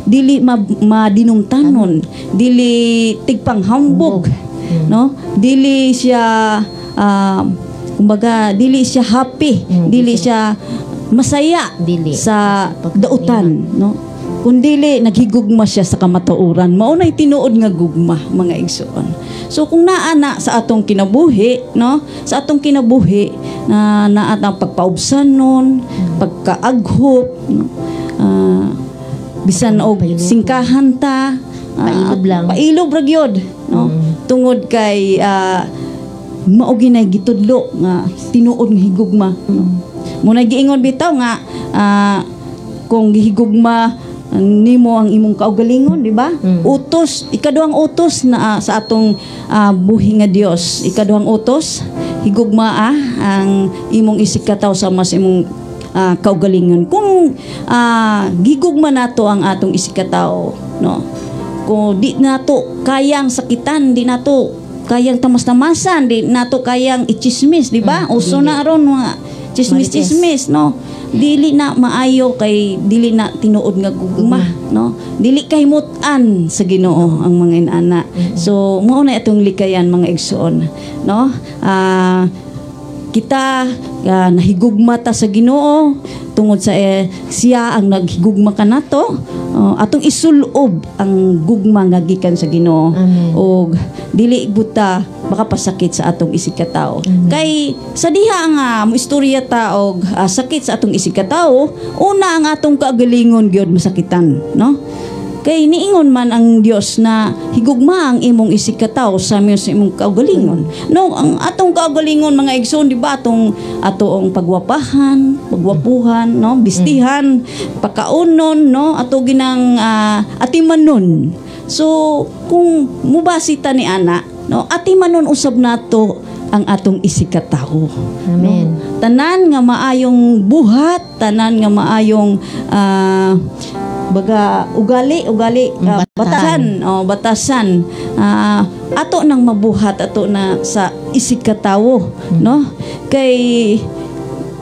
Dili madinumtanon, dili tigpanghambog, no? Dili siya kumbaga dili siya happy, dili siya masaya Dili. sa Sa dautan, no? Kung dili naghigugma siya sa kamatuoran. Mao nay tinuod nga gugma, mga igsoon. So kung naa na sa atong kinabuhi, no, sa atong kinabuhi na naa ang pagpaubsan nun, pagkaaghop, no, bisan og singkahan ta, Pailob lang. Pailob ra gyud, no, tungod kay mao ginay gitudlo nga tinuod nga higugma, no. Mo na giingon bitaw nga kung gihigugma nimo ang imong kaugalingon, di ba? Utos, ikaduhang utos na sa atong buhi nga Dios. Ikaduhang utos, higugma ang imong isigkatawo sama sa imong kaugalingon. Kung gigugma nato ang atong isigkatawo, no? Kung di nato kayang sakitan, di nato kayang tamas-tamasan, di nato kayang ichismis, di ba? Uso na aron mga chismis-chismis, no? Dili na maayo kay dili na tinuod nga gugma, no? Dili kahimutan sa Ginoo ang mga inana. So mao na itong likayan, mga igsoon, no? Kita nahigugma ta sa Ginoo tungod sa siya ang naghigugma kanato. Atong isulob ang gugma nga gikan sa Ginoo og dili buta makapasakit sa atong isigkatawo. Kay sa diha nga moistorya ta og sakit sa atong isigkatawo, una ang atong kaugalingon gyud masakitan, no? Kay niingon man ang Dios na higugma ang imong isigkatawo sa imong kaugalingon. No, ang atong kaugalingon, mga igsoon, di ba, atong atoong pagwapahan, pagwapuhan, no, bistihan, pakaunon, no, ato ginang atimanon. So, kung mubasi ta ni ana, no, atimanon usab nato ang atong isigkatawo. Amen. No? Tanan nga maayong buhat, tanan nga maayong baga ugali ugali Batasan. Batasan, oh, batasan, ato nang mabuhat ato na sa isigkatawo, no, kay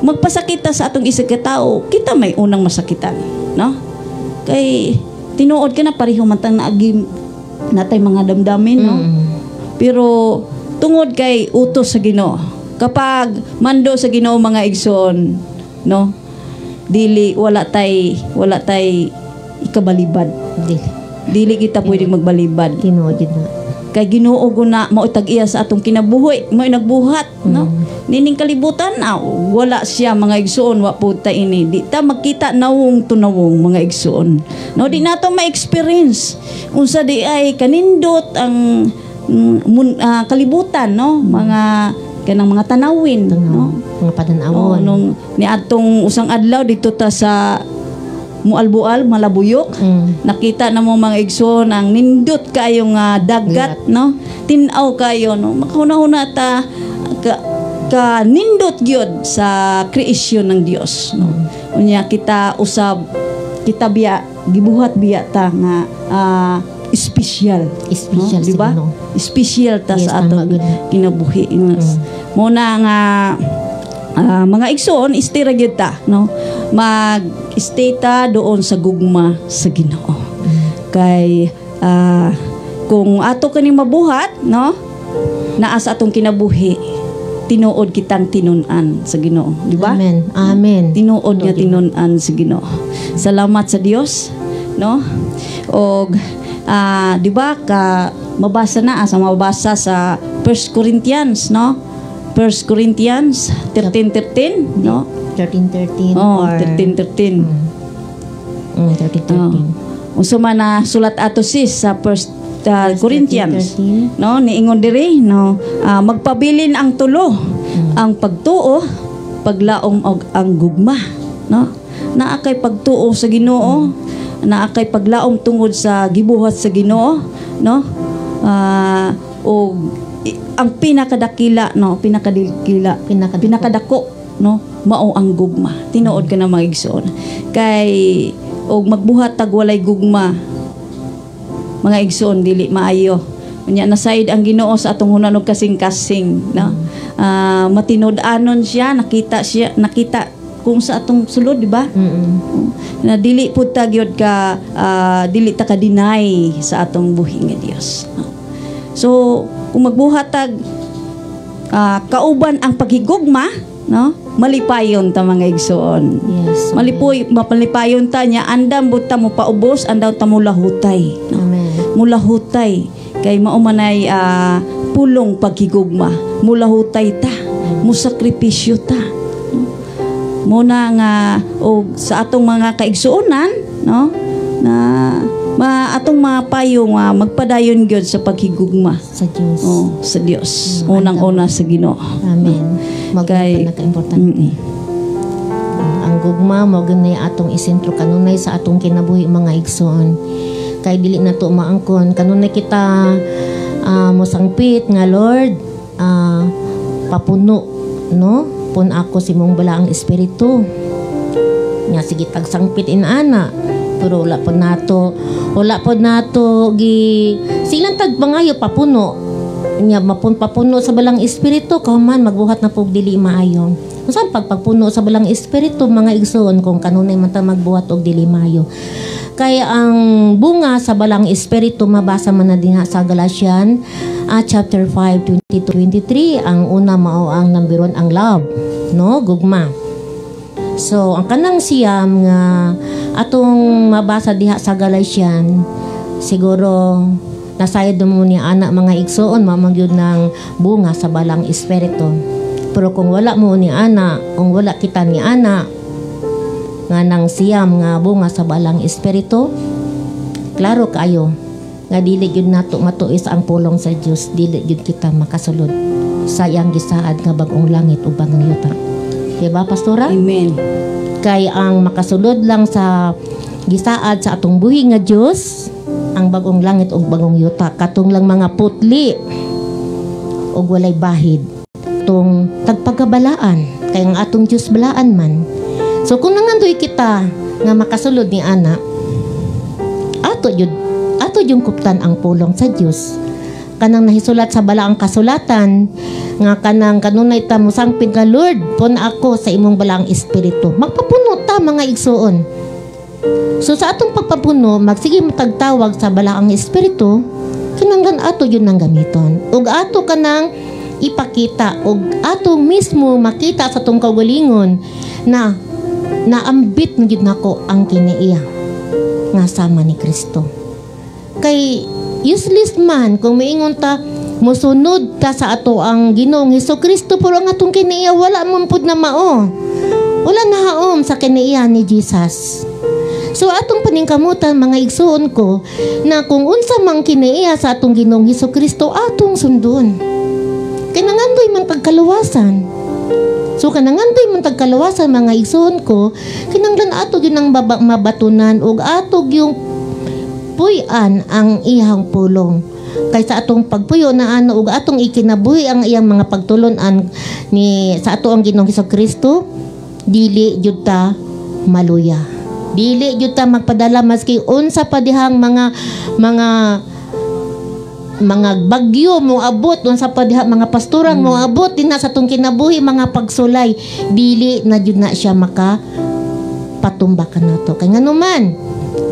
magpasakit ta sa atong isigkatawo, kita may unang masakitan, no, kay tinuod ka na pareho man tang naagi natay mga damdamin, no, pero tungod kay utos sa Ginoo, kapag mando sa Ginoo, mga igsoon, no, dili wala tay ikabalibad. Dili. Dili kita pwedeng magbalibad. Tinuod jud na. Kay Ginoo guna mao tag-iya sa atong kinabuhi, mao nagbuhat, no? Nining kalibutan, wala siya, mga igsoon, wa pud ta ini. Di ta makita nawong tunawong, mga igsoon. No, di nato ma-experience unsa di ay kanindot ang kalibutan, no? Mga kanang mga tanawin, no? Mga padan-awon. Oh, nung niadtong usang adlaw dito ta sa Mualbual, Malabuyok. Nakita na mo, mga igsoon, ang nindot kayo nga dagat, no? Tin-aw kayo, no? Makahuna-huna ta ka nindot gyud sa creation ng Dios, no? Unya kita usab, kita biya gibuhat biya ta nga special. Special no? Di sa ba? Ginoo. Special ta Yes, sa tama atong gud. kinabuhi. Mo na nga mga igsoon, stay ra gyud ta, no? Mag-stay ta doon sa gugma sa Ginoo. Kay kung ato kani mabuhat, no? Naa sa atong kinabuhi, tinuod kitang tinun-an sa Ginoo, di ba? Amen. Amen. Tinuod nga tinun-an sa Ginoo. Salamat sa Dios, no? Og di ba ka mabasa na sa mabasa sa 1 Corinthians, no? 1 Corinthians 13:13, no? 13:13 Oh, or 13:13. 13:13. Oh. Unsa man na sulat ato, sis, sa First Corinthians? 13:13. No, niingon diri, no, magpabilin ang tulo: ang pagtuo, paglaom og ang gugma, no? Naa kay pagtuo sa Ginoo, naa kay paglaom tungod sa gibuhat sa Ginoo, no? Og ang pinakadakila, no, pinakadakila, Pinakadako. pinakadako, no, mao ang gugma. Tinuod ka na, mga igsoon, kay og magbuhat tag walay gugma, mga igsoon, dili maayo. Unya nasaid ang Ginoo sa atong hunan og kasing-kasing, no? Matinud-anon siya, nakita siya, nakita kung sa atong sulod, di ba? Na dili pud ta gyud ka dili ta ka deny sa atong buhi nga Dios, no? So kung magbuhat tag kauban ang paghigugma, no? Malipayon ta, mga igsoon. Malipoy, mapalipayon ta niya, andam buta mo paubos, andam ta mo lahutay. No? Amen. Mulahutay kay mao manay pulong paghigugma. Mulahutay ta, musakripisyo ta. No? Muna nga og sa atong mga kaigsuonan, no, na ma atong mga payo nga magpadayon gyud sa paghigugma sa Dios. Oh, sa Dios. Unang-una sa Ginoo. Amen. Mao Kay- pinaka-importante. Ang gugma mao gyud na atong isentro kanunay sa atong kinabuhi, mga igsoon. Kay dili na to maangkon kanunay kita mosangpit nga, "Lord, papuno, no, pun ako sa imong balaang espiritu." Nga sige tagsangpit inana, pero wala pod nato gi silang tagpangayo papuno nya mapun papuno sa balang espiritu kauman magbuhat na pug dili maayo. Unsa pagpagpuno sa balang espiritu, mga igsoon, kung kanunay man ta magbuhat og dili maayo? Kay ang bunga sa balang espiritu, mabasa man na dinha sa Galatian chapter 5 22 23, ang una mao ang number 1, ang love, no, gugma. So, ang kanang siyam nga atong mabasa diha sa Galatian, siguro nasayod mo ni ana, mga igsoon, mao man gyud ng bunga sa balang espiritu. Pero kung wala mo ni ana, kung wala kita ni ana nga nang siyam nga bunga sa balang espiritu, klaro kaayo nga dili gyud nato matuis ang pulong sa Dios, dili gyud kita makasulod sa iyang gisaad nga bag-ong langit ug bagong yuta. Diba, Pastora? Amen. Kay ang makasulod lang sa gisaad sa atong buhi nga Dios, ang bagong langit ug bagong yuta, katong lang mga putli ug walay bahid tong tagpagabalaan, kay ang atong Dios balaan man. So kung nangandoy kita nga makasulod ni ana, ato yung kuptan ang pulong sa Dios, kanang nahisulat sa balaang kasulatan nga kanang kanunay ta mosangpit nga, "Lord, pun ako sa imong balaang espiritu." Magpapuno ta, mga igsuon. So sa atong pagpapuno, magsige tagtawag sa balaang espiritu, kinanglan ato yun ang gamiton ug ato kanang ipakita ug ato mismo makita sa atong kaugalingon na naambit na gyud nako ang kinaiya nga sama ni Kristo. Kay useless man kung miingon ta mosunod ta sa ato ang Ginoong Hesus Kristo, pero ang atong kinaiya wala man pud na mao. Wala nahaom sa kinaiya ni Jesus. So atong paningkamutan, mga igsuon ko, na kung unsa mang kinaiya sa atong Ginoong Hesus Kristo, atong sundon. Kay nangandoy man pagkaluwasan. So kanangandoy man tagkaluwasan, mga igsuon ko, kinanglan ato gyud ang mabatunan ug ato yung puy-an ang iyang pulong. Kay sa atong pagpuyo na ano ug atong ikinabuhi ang iyang mga pagtulon-an ni sa ato ang Ginoong Hesus Kristo, dili jud ta maluya. Dili jud ta magpadala maski unsa pa dihang mga bagyo mo abot, unsa pa diha mga pastorang mo abot dinha sa atong kinabuhi, mga pagsulay, dili na jud na siya maka patumba kanato, kay nganuman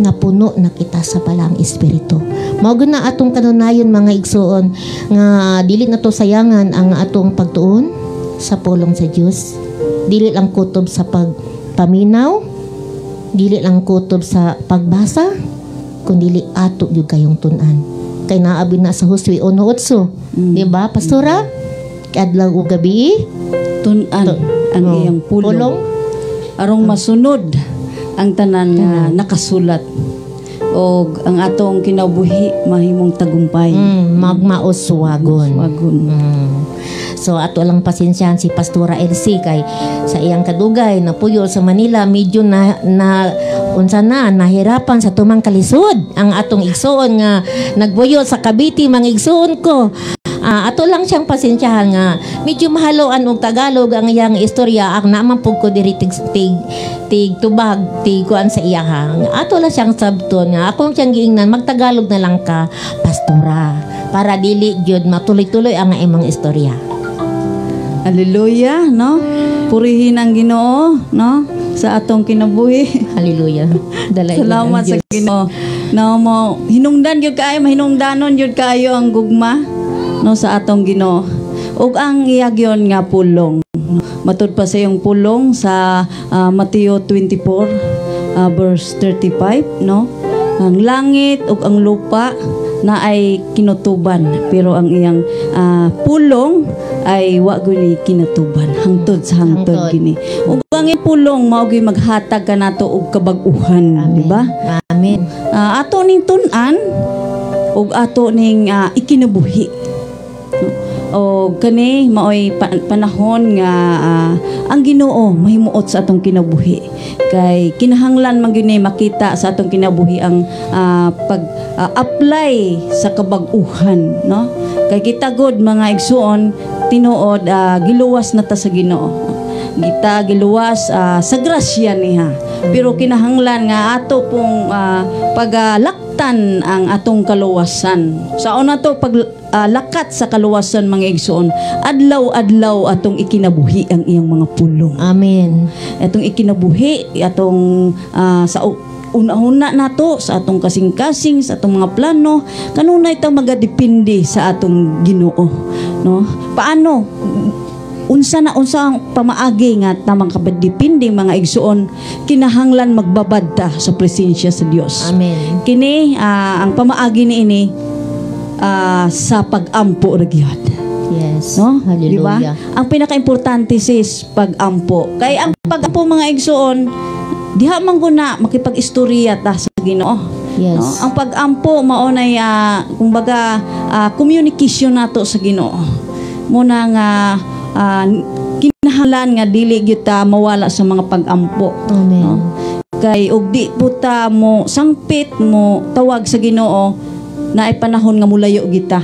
napuno na kita sa balaang espiritu. Mao gyud na atong kanunayon, mga igsuon, nga dili na to sayangan ang atong pagtuon sa pulong sa Dios. Dili lang kutob sa pagpaminaw, dili lang kutob sa pagbasa, kundi ato gyud kayong tun-an, kay naabi na sa Josue 1:8. Di ba, Pastora? Adlaw ug gabi tun-an ang iyang pulong, pulong. Arong masunod ang tanan nga nakasulat og ang atong kinabuhi mahimong tagumpay. Magmauswagon. Wagon. So ato lang pasensyahan si Pastora Elsie kay sa iyang kadugay napuyo sa Manila, medyo na, na unsa na nahirapan sa tumang kalisod ang atong igsuon nga nagpuyo sa Cavite, mga igsuon ko. Ato lang siyang pasensyahan nga medyo mahaloan og Tagalog ang iyang istorya, ang naman pug ko diri tig tig tig tubag tig kuan sa iya ha. Ato lang siyang sabton nga akong siyang giingnan, magtagalog na lang ka, Pastora, para dili gyud matuloy-tuloy ang imong istorya. Hallelujah, no? Purihin ang Ginoo, no? Sa atong kinabuhi. Hallelujah. Dala Salamat sa Ginoo. No mo hinungdan gyud kaayo, mahinungdanon gyud kaayo ang gugma, no, sa atong Ginoo. Ug ang iya gyon nga pulong, no? Matud pa sa iyong pulong sa Mateo 24 verse 35, no? Ang langit ug ang lupa na ay kinutuban, pero ang iyang pulong ay wa guni kinatuban hangtod sa hangtod. Hangtod. Gini ug ang iyang pulong mao gyud maghatag kanato og kabag-uhan, di ba? Amen. Ato ning tun-an ug ato ning ikinabuhi, no? O kani maoy panahon nga ang Ginoo mahimuot sa atong kinabuhi, kay kinahanglan man gyud ni makita sa atong kinabuhi ang pag apply sa kabag-uhan, no? Kay kita gud, mga igsuon, tinuod giluwas na ta sa Ginoo, kita giluwas sa grasya niya, pero kinahanglan nga ato pong pagalaktan ang atong kaluwasan. Sa una to pag lakat sa kaluwasan, mga igsoon, adlaw-adlaw atong ikinabuhi ang iyang mga pulong. Amen. Atong ikinabuhi atong sa una-una nato sa atong kasing-kasing, sa atong mga plano, kanunay ta magadepende sa atong Ginoo, no? Paano, unsa na, unsa ang pamaagi nga tamang kabadepende, mga igsuon? Kinahanglan magbabad ta sa presensya sa Dios. Amen. Kini ang pamaagi niini sa pag-ampo ra gyud. No? Di ba? Hallelujah. Ang pinakaimportante, sis, pag-ampo. Kay ang pag-ampo, mga igsuon, diha man guna makipag-istorya ta sa Ginoo. No? Ang pag-ampo mao nay kumbaga communication nato sa Ginoo. Muna nga kinahanglan nga dili gyud ta mawala sa mga pag-ampo. Amen. No? Kay og di po ta mo sangpit mo tawag sa Ginoo, na ay panahon nga mulayo kita.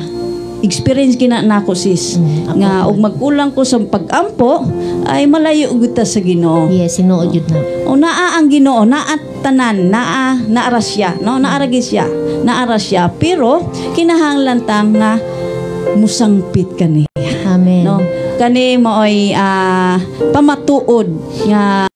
Experience kina nako, sis. Ako Nga po. og magkulang ko sa pag-ampo ay malayo kita sa Ginoo. Yes, sinuod yun na. O naa ang Ginoo, naa tanan, naa naara siya, no? Naara gyud siya. Naara siya, pero kinahanglan tang nga musangpit kaniya. Amen. No? Kani maoy pamatuod nga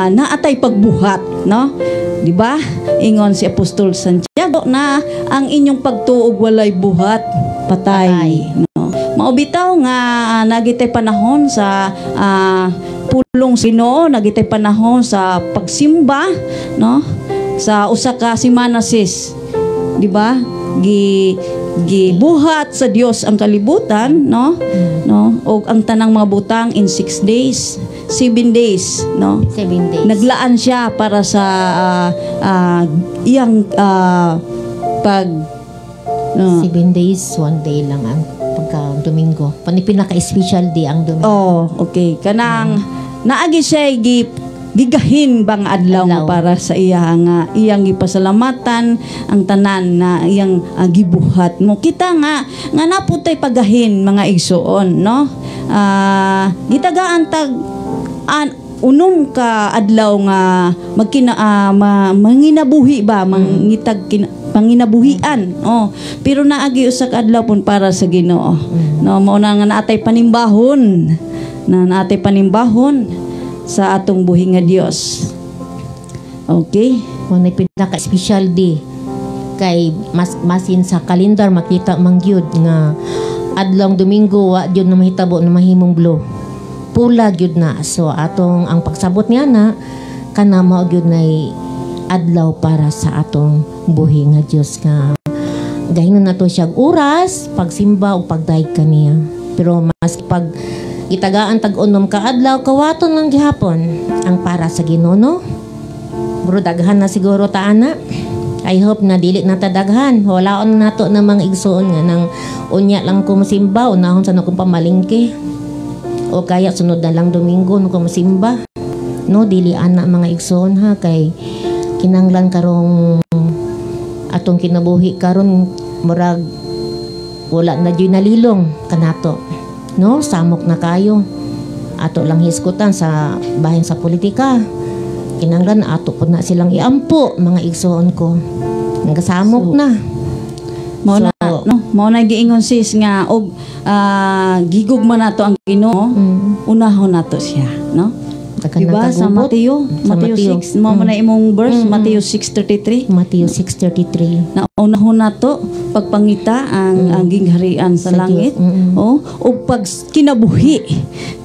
naatay pagbuhat, no? Di ba? Ingon si Apostol Santiago na ang inyong pagtuog walay buhat, patay, Patay. No? Mao bitaw nga nagitay panahon sa pulong sa Ginoo, nagitay panahon sa pagsimba, no? Sa usa ka semana, sis. Di ba? Gibuhat sa Dios ang kalibutan, no? No? Og ang tanang mga butang in 6 days, 7 days, no? 7 days. Naglaan siya para sa iyang pag, no? 7 days, one day lang ang pagka Domingo. Pani pinaka-special day ang Domingo. Oh, okay. Kanang naagi siya gigahin bang adlaw nga Adlaw. para sa iya nga iyang gipasalamatan ang tanan na iyang gibuhat mo. Kita nga nga naputay pagahin, mga igsuon, no? Gitagaan tag an unom ka adlaw nga magkina manginabuhi ba, mangitag panginabuhian, oh, pero naagi usa ka adlaw pun para sa Ginoo, no? Mao na nga naatay panimbahon, na naatay panimbahon sa atong buhi nga Dios. Okay. Mao na pinaka-special day. Kay mas masin sa kalendar makita man gyud nga adlong Domingo wa gyud na mahitabo na mahimong blue. Pula gyud na. So atong ang pagsabot niya na kana mao gyud nay adlaw para sa atong buhi nga Dios nga gahinon nato siya oras pagsimba o pagdayeg kaniya. Pero mas pag gitagaan tag unom ka adlaw, kawaton lang gihapon ang para sa Ginoo, no? Bro, daghan na siguro ta ana. I hope na dili na ta daghan. Walaon nato na mga igsuon nga nang unya lang ko mosimba, unahon sa na kong pamalingke. O kaya sunod na lang Domingo no ko mosimba. No, dili ana, mga igsuon, ha, kay kinanglan karong atong kinabuhi karon murag wala na jud nalilong kanato. No, samok na kayo. Ato lang hisgutan sa bahin sa politika. Kinanglan ato po na silang iampo, mga igsoon ko. Nagasamok na. Mao na, no, mao na giingon, sis, nga og gigugma nato ang Ginoo, unahon nato siya, no? Daghan Diba? ng Sa kagubot. Mateo, Sa Mateo Mateo. 6, mao man na imong verse, Mateo 6:33. Mateo 6:33. Na unahon nato pagpangita ang gingharian sa Sa Dios. langit, oh, ug pag kinabuhi,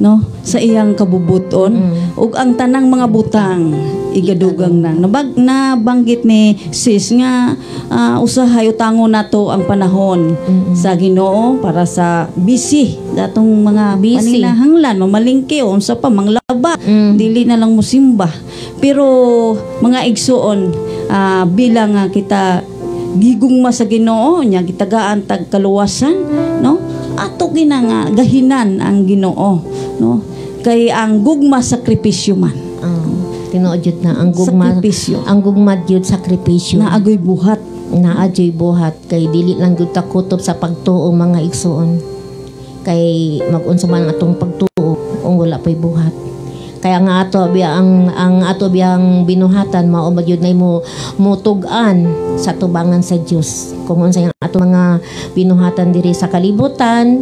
no, sa iyang kabubuton, ug ang tanang mga butang igadugang na. Nabanggit ni sis nga usahay utangon nato ang panahon sa Ginoo para sa busy datong mga Busy. paninahanglan, mamalingke o unsa pa manglaba, dili na lang musimba. Pero mga igsuon, bilang kita gigugma sa Ginoo nya, gitagaan tag kaluwasan, no, ato gina nga gahinan ang Ginoo, no, kay ang gugma sakripisyo man. Tinuod jud na ang gugma. Sakripisyo. Ang gugma jud sakripisyo. Naagoy buhat. Naa juy buhat kay dili lang gyud ta kutob sa pagtuo, mga igsuon, kay mag-unsa man ang atong pagtuo kung wala pa'y buhat? Kaya nga ato biya ang ato biyang binuhatan mao ba gyud na mo mutug-an sa tubangan sa Dios. Kung unsa ang ato mga binuhatan diri sa kalibutan,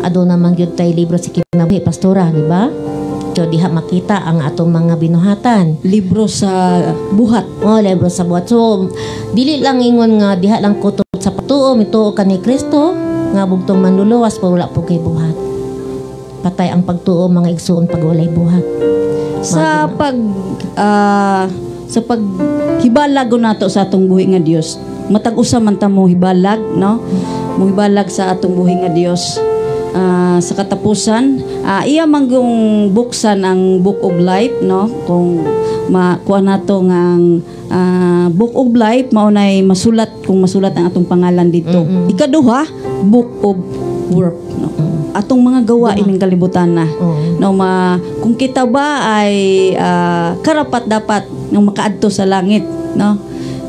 aduna man gyud tay libro sa kinabuhi, pastora, di ba? So diha makita ang atong mga binuhatan. Libro sa buhat. Oh, libro sa buhat. So, dili lang ingon nga diha lang kutob sa patuo, mituo ka ni Kristo nga bugtong manluluwas, pero wala po kay buhat. Patay ang pagtuo, mga igsuon, pag walay buhat. Sa paghibalag nato sa atong buhi nga Dios, matag usa man ta mo hibalag, no, mo hibalag sa atong buhi nga Dios. Sa katapusan, iya manggong buksan ang Book of Life, no? Kung makuha nato nga ang Book of Life mao nay masulat, kung masulat ang atong pangalan dito. Ikaduha, Book of Work, no, atong mga gawa ining kalibutan na, no, ma kung kita ba ay karapat dapat ng makaadto sa langit, no?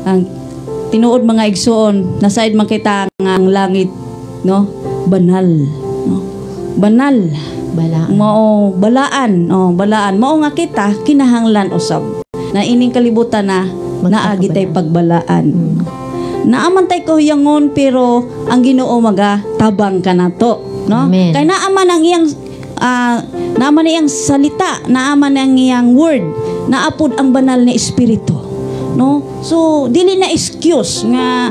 Ang tinuod, mga igsuon, nasaid man kita nga ang langit, no, banal, no, banal. Balaan. Mao balaan, oh, balaan. Mao nga kita kinahanglan usab na ining kalibutan na naa gitay pagbalaan. Naaman tay kahuyangon, pero ang Ginoo maga tabang kanato, no? Amen. Kay naaman ang iyang naaman iyang salita, naaman ang iyang word, naapod ang banal na espiritu, no? So dili na excuse nga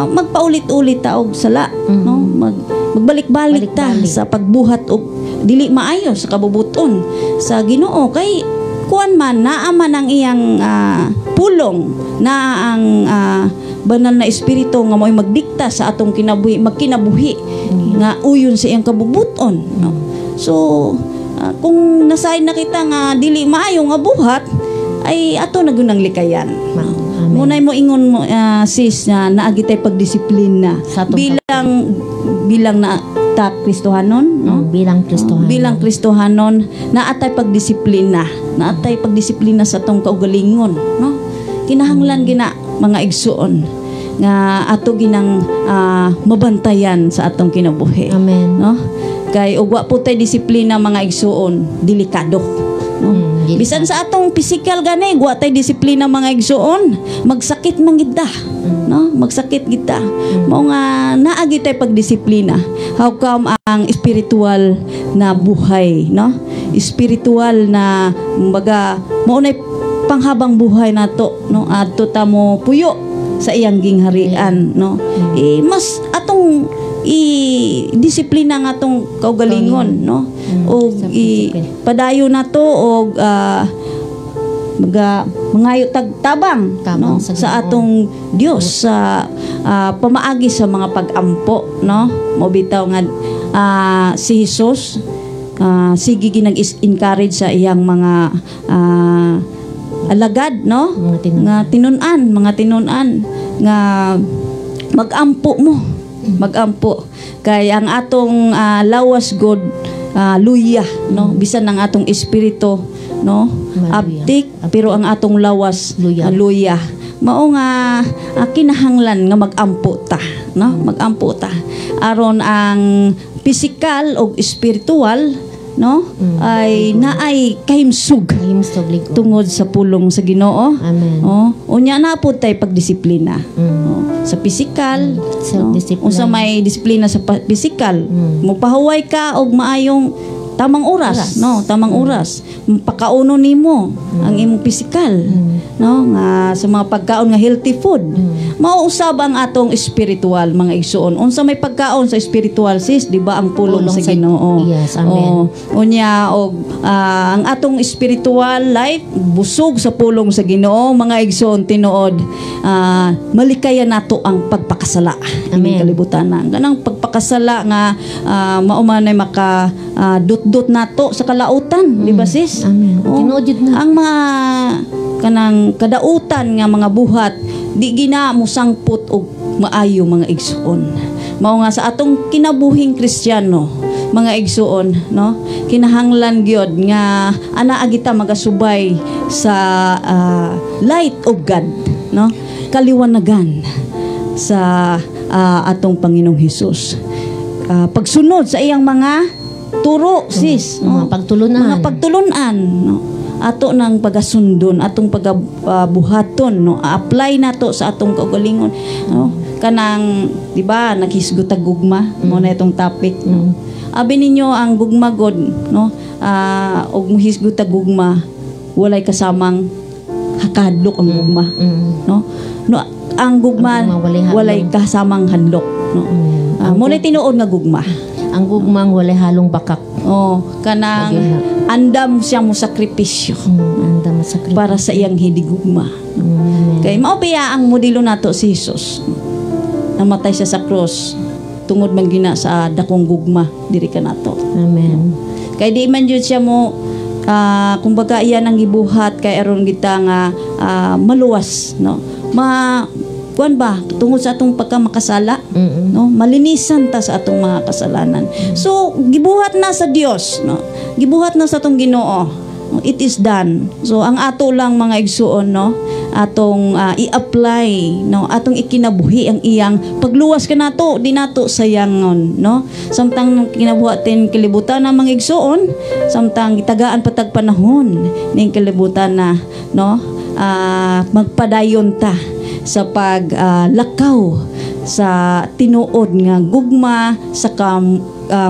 magpaulit-ulit ta og sala, no, magbalik-balik ta Balik-balik. sa pagbuhat og dili maayo sa kabubuton sa Ginoo, kay kuan man, naa man ang iyang pulong na ang banal na espiritu nga mo'y magdikta sa atong kinabuhi, magkinabuhi nga uyon sa iyang kabubuton, no? So kung nasaid na kita nga dili maayo nga buhat, ay ato na gyud ang likayan. Amen. Munay mo ingon mo, sis, na naa gitay pagdisiplina Sa atong bilang bilang na ta Kristohanon, no? Bilang Kristohanon. Bilang Kristohanon, naatay pagdisiplina, naatay pagdisiplina sa atong kaugalingon, no? Kinahanglan gina, mga igsuon, nga ato ginang mabantayan sa atong kinabuhi. Amen. No? Kay ug wa po tay disiplina, mga igsuon, delikado, no? Delikado. Bisan sa atong physical gani, wa tay disiplina, mga igsuon, magsakit man gid ta. No? Magsakit gid ta. Mao nga naa gid tay pagdisiplina. How come ang spiritual na buhay, no? Spiritual na kumbaga mao nay panghabang buhay nato, no? Adto ta mo puyo sa iyang gingharian, no? Eh, mas atong i disiplina nga atong kaugalingon, no, og i Self-discipline. padayon nato og maga mangayo tag tabang, Tabang no, sa sa Ginoo. atong Dios sa pamaagi sa mga pag-ampo, no? Mo bitaw nga si Jesus sige ginag-encourage sa iyang mga alagad, no, Mga tinun-an. nga tinun-an, mga tinun-an nga magampo mo, magampo kay ang atong lawas god luya, no, bisan ang atong espiritu, no, Maluya. abtik, pero ang atong lawas Luya. Luya. Mao nga kinahanglan nga magampo ta, no? Magampo ta aron ang pisikal o espiritual, no, ay naay kahimsog Kahimsog lig-on. tungod sa pulong sa Ginoo. Amen. Oh, unya na po tay pagdisiplina. Oh, sa pisikal, Self-discipline. no? Unsa may disiplina sa pisikal, mopahuway ka og maayong tamang oras, Oras. no, tamang oras. Pakauno nimo ang imong pisikal, no, nga sa mga pagkaon nga healthy food. Mao usab ang atong spiritual, mga igsuon. Unsa may pagkaon sa spiritual, sis, di ba ang pulong Pulong sa Ginoo? Yes, amen. Oo. Unya og ang atong spiritual life busog sa pulong sa Ginoo, mga igsoon, tinuod malikayan nato ang pagpakasala Amen. ining kalibutan na. Ganang pagpakasala nga mao man ay maka dut-dut nato sa kalautan, di ba, sis? Amen. Oo. Tinuod jud na. Ang mga kanang kadautan nga mga buhat di gina mosangpot og maayo, mga igsuon. Mao nga sa atong kinabuhing Kristiyano, mga igsuon, no, kinahanglan gyud nga anaa kita magasubay sa light of God, no, kaliwanagan sa atong Panginoong Hesus. Pagsunod sa iyang mga turo, sis, Mga no? pagtulunan. Mga pagtulunan, no, ato nang pagasundon, atong pagabuhaton, no, apply nato sa atong kaugalingon, no. Kanang, di ba, naghisgot tag gugma, mo na itong topic, no. Abi ninyo ang gugma god, no, og muhisgot tag gugma, walay kasamang hakadlok ang gugma, no, no, ang gugma, Ang gugma walay hadlok. Walay kasamang hadlok, no. Mo na tinuod nga gugma. Ang gugmang walay halong bakak. Oh, kanang Ayun na. Andam siya mo sakripisyo Andam sakripisyo. Para sa iyang hinigugma. Kay mao biya ang modelo nato si Jesus. Namatay siya sa cross tungod man gina sa dakong gugma diri kanato. Amen. Kay di man jud siya mo kumbaga iyan ang gibuhat kay aron kita nga maluwas, no. Ma kuan ba tungod sa atong pagkamakasala, no, malinisan ta sa atong mga kasalanan. So gibuhat na sa Dios, no, gibuhat na sa atong Ginoo. It is done. So ang ato lang, mga igsuon, no, atong i-apply, no, atong ikinabuhi ang iyang pagluwas kanato, di nato sayangon, no, samtang kinabuhatin kalibutan na, mga igsuon, samtang gitagaan patag panahon ning kalibutan na, no, magpadayon ta sa paglakaw sa tinuod nga gugma sa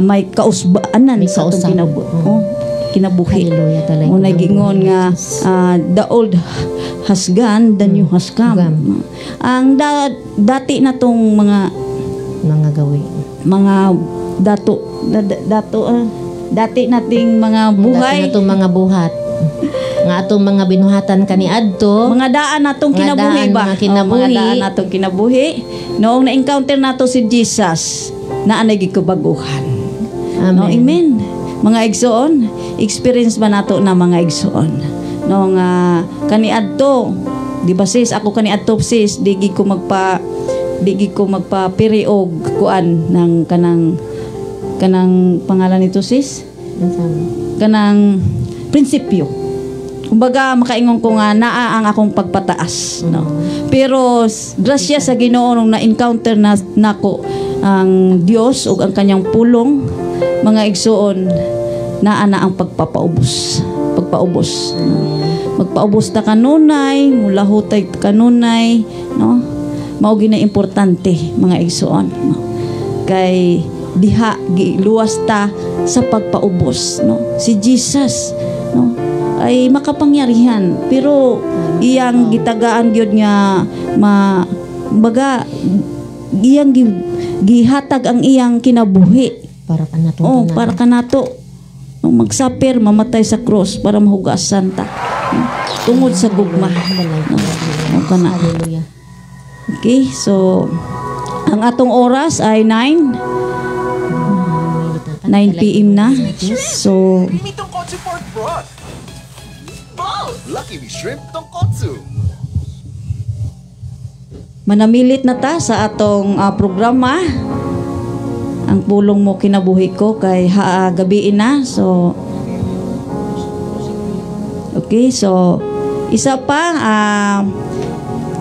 may kausbaanan May sa atong kausap. Oh, kinabuhi. Hallelujah talaga. Unay gingon nga the old has gone, the new has come. Come. Ang dati na tong mga Mga gawi. Mga dato dato dati nating mga buhay, Dati na itong mga buhat. Nga atong mga binuhatan kaniadto. Mga daan natong Mga kinabuhi daan, ba? mga kinabuhi. Oh, mga daan natong kinabuhi. Noong na-encounter nato si Jesus, naa nay gikabaguhan. Amen. No, amen. Mga igsoon, experience ba nato na, mga igsoon? No nga kaniadto, di ba, sis, ako kaniadto, sis, di gid ko magpa og kuan ng kanang kanang pangalan nito, sis? Kanang prinsipyo. Kumbaga makaingon ko nga naa ang akong pagpataas, no. Pero grasya sa Ginoo nung na-encounter na nako ang Dios ug ang kanyang pulong, mga igsuon, naa na ang pagpapaubos. Pagpaubos. No? Magpaubos ta kanunay, mulahutay ta kanunay, no? Mao gina importante, mga igsuon, no? Kay diha giluwas ta sa pagpaubos, no. Si Jesus, no, ay makapangyarihan pero iyang gitagaan gyud nga ma baga iyang gihatag ang iyang kinabuhi Para kanato. Oh, para kanato. No, magsuffer, mamatay sa cross para mahugasan ta. No? Tungod sa gugma. No? O kana. Hallelujah. Okay, so ang atong oras ay 9 9 p.m. na. So Creamy tonkotsu pork broth. Lucky Me Shrimp Tonkotsu. Manamilit na ta sa atong programa. Ang pulong mo kinabuhi ko kay gabiin na. So okay, so isa pa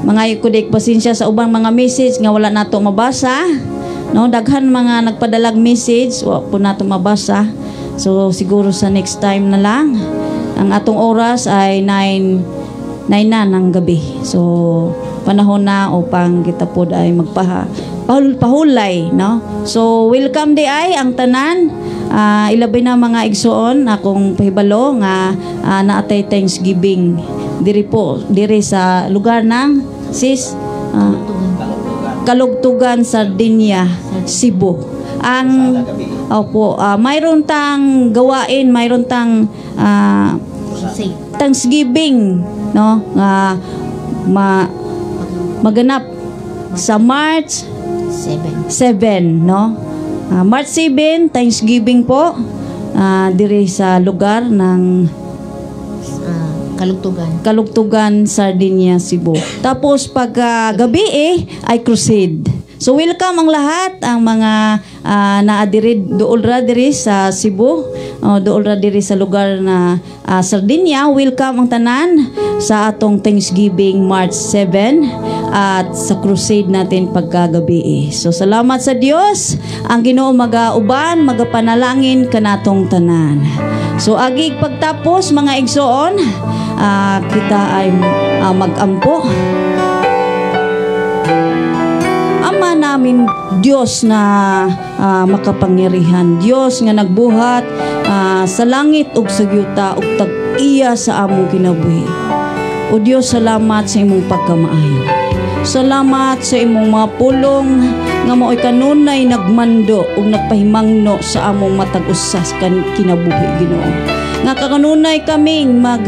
mga ko pasensya sa ubang mga message nga wala nato mabasa. No, daghan mga nagpadalag message, wa po nato mabasa. So siguro sa next time na lang. Ang atong oras ay 9 9 na ng gabi. So panahon na upang kita pod ay magpaha pahulay, no? So welcome di ay ang tanan. Ilabi na mga igsoon, akong pahibalo nga naatay Thanksgiving diri po, diri sa lugar ng sis Kalugtugan, Sardinia, Cebu. Ang opo, mayroon tang gawain, mayroon tang Thanksgiving, no, nga maganap sa March 7. 7, no? March 7, Thanksgiving po diri sa lugar ng Kalugtugan. Kalugtugan, Sardinia, Cebu. Tapos pag gabi eh, ay crusade. So welcome ang lahat, ang mga naa diri, duol ra diri sa Cebu, o duol ra diri sa lugar na Sardinia. Welcome ang tanan sa atong Thanksgiving March 7 at sa crusade natin pagkagabi eh. So salamat sa Dios, ang Ginoo magauban, magapanalangin kanatong tanan. So agig pagtapos, mga igsoon, kita ay magampo. Ama namin Diyos na makapangyarihan, Diyos nga nagbuhat sa langit ug sa yuta ug tag-iya sa among kinabuhi. O Diyos, salamat sa imong pagkamaayo. Salamat sa imong mga pulong nga mao'y kanunay nagmando ug nagpahimangno sa among matag usa sa kinabuhi, Ginoo. Nga kanunay kaming mag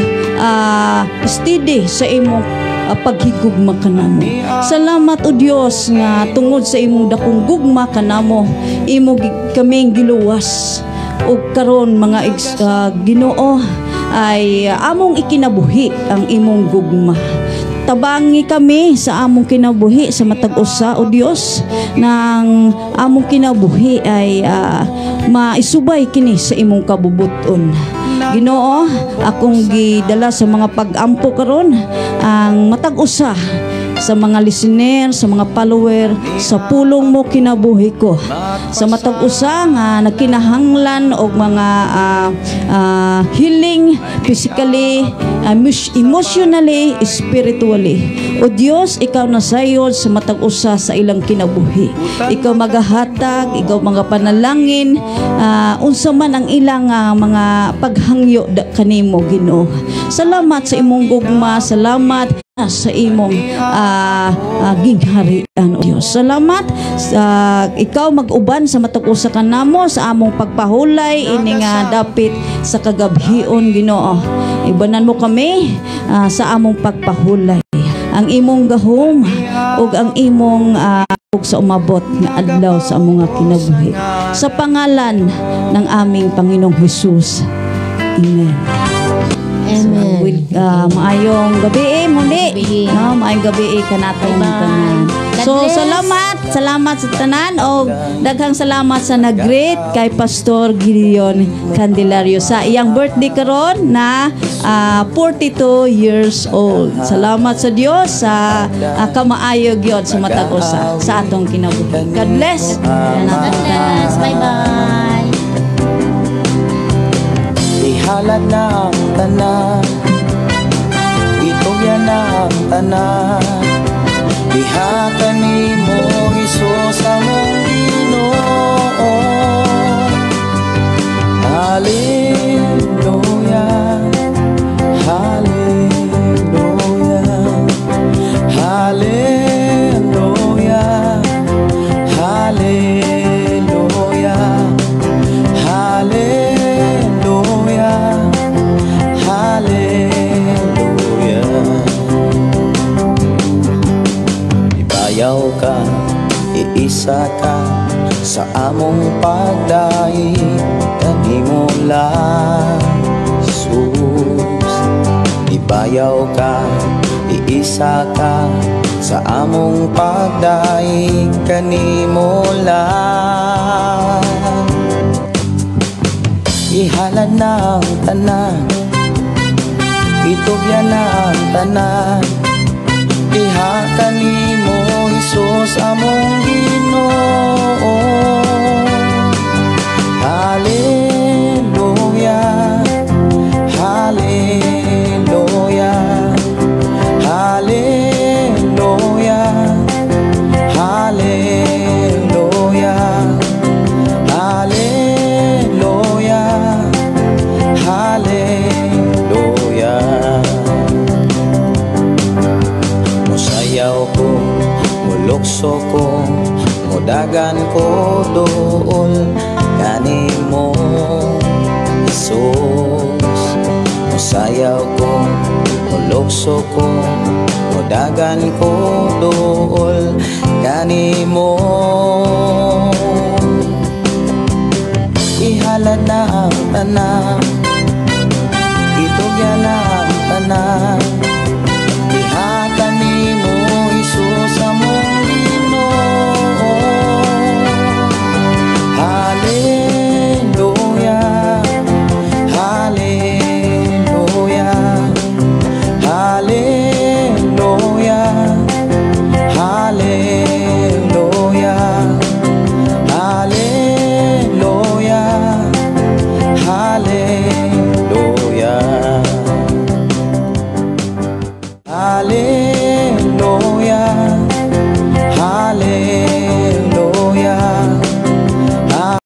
steady sa imong paghigugma kanamo. Salamat, o Dios, nga tungod sa imong dakong gugma kanamo, imo kaming giluwas. Ug karon mga Ginoo ay among ikinabuhi ang imong gugma. Tabangi kami sa among kinabuhi sa matag usa, o Dios, nang among kinabuhi ay maisubay kini sa imong kabubuton. Ginoo, akong gidala sa mga pag-ampo karon ang matag usa sa mga listener, sa mga follower, sa pulong mo kinabuhi ko. Sa matag usa nga nagkinahanglan og mga healing physically, emotionally, spiritually. O Dios, ikaw na sayon sa matag usa sa ilang kinabuhi. Ikaw magahatag, ikaw mga panalangin, unsa man ang ilang mga paghangyo da kanimo, Ginoo. Salamat sa imong gugma, salamat sa imong gingharian, O Dios. Salamat sa ikaw mag-uban sa matag usa kanamo sa among pagpahulay ini nga dapit sa kagabhion, Ginoo. Ibanan mo kami sa among pagpahulay. Ang imong gahom ug ang imong ug sa umabot nga adlaw sa among nga kinabuhi. Sa pangalan ng aming Panginoong Hesus. Amen. Amen. So, maayong gabi eh, muli. Gabi. No, maayong gabi eh, kanatong Bye-bye. tanan. God So, bless. salamat. Salamat sa tanan. O daghang salamat sa nag-greet kay Pastor Gideon Candelario sa iyang birthday karon na 42 years old. Salamat sa Dios sa kamaayo gyud sa matag usa sa atong kinabuhi. God bless. God bless. Bye-bye. Ihalad na ang tanan, itugyan na ang tanan. Diha kanimo, Hesus among Ginoo. Hallelujah, Hallelujah, Hallelujah, Hallelujah, Hallelujah, Hallelujah. Ibayaw ka, iisa ka sa among pagdaig kanimo lang, Jesus. Ibayaw ka, iisa ka sa among pagdaig kanimo lang. Ihalad na ang tanan, itugyan na ang tanan. Diha kanimo, Hesus among Ginoo. Hallelujah, Hallelujah, Hallelujah, Hallelujah. Puso ko, mudagan ko duol kanimo. Ihalad na ang tanan, itugyan na ang tanan.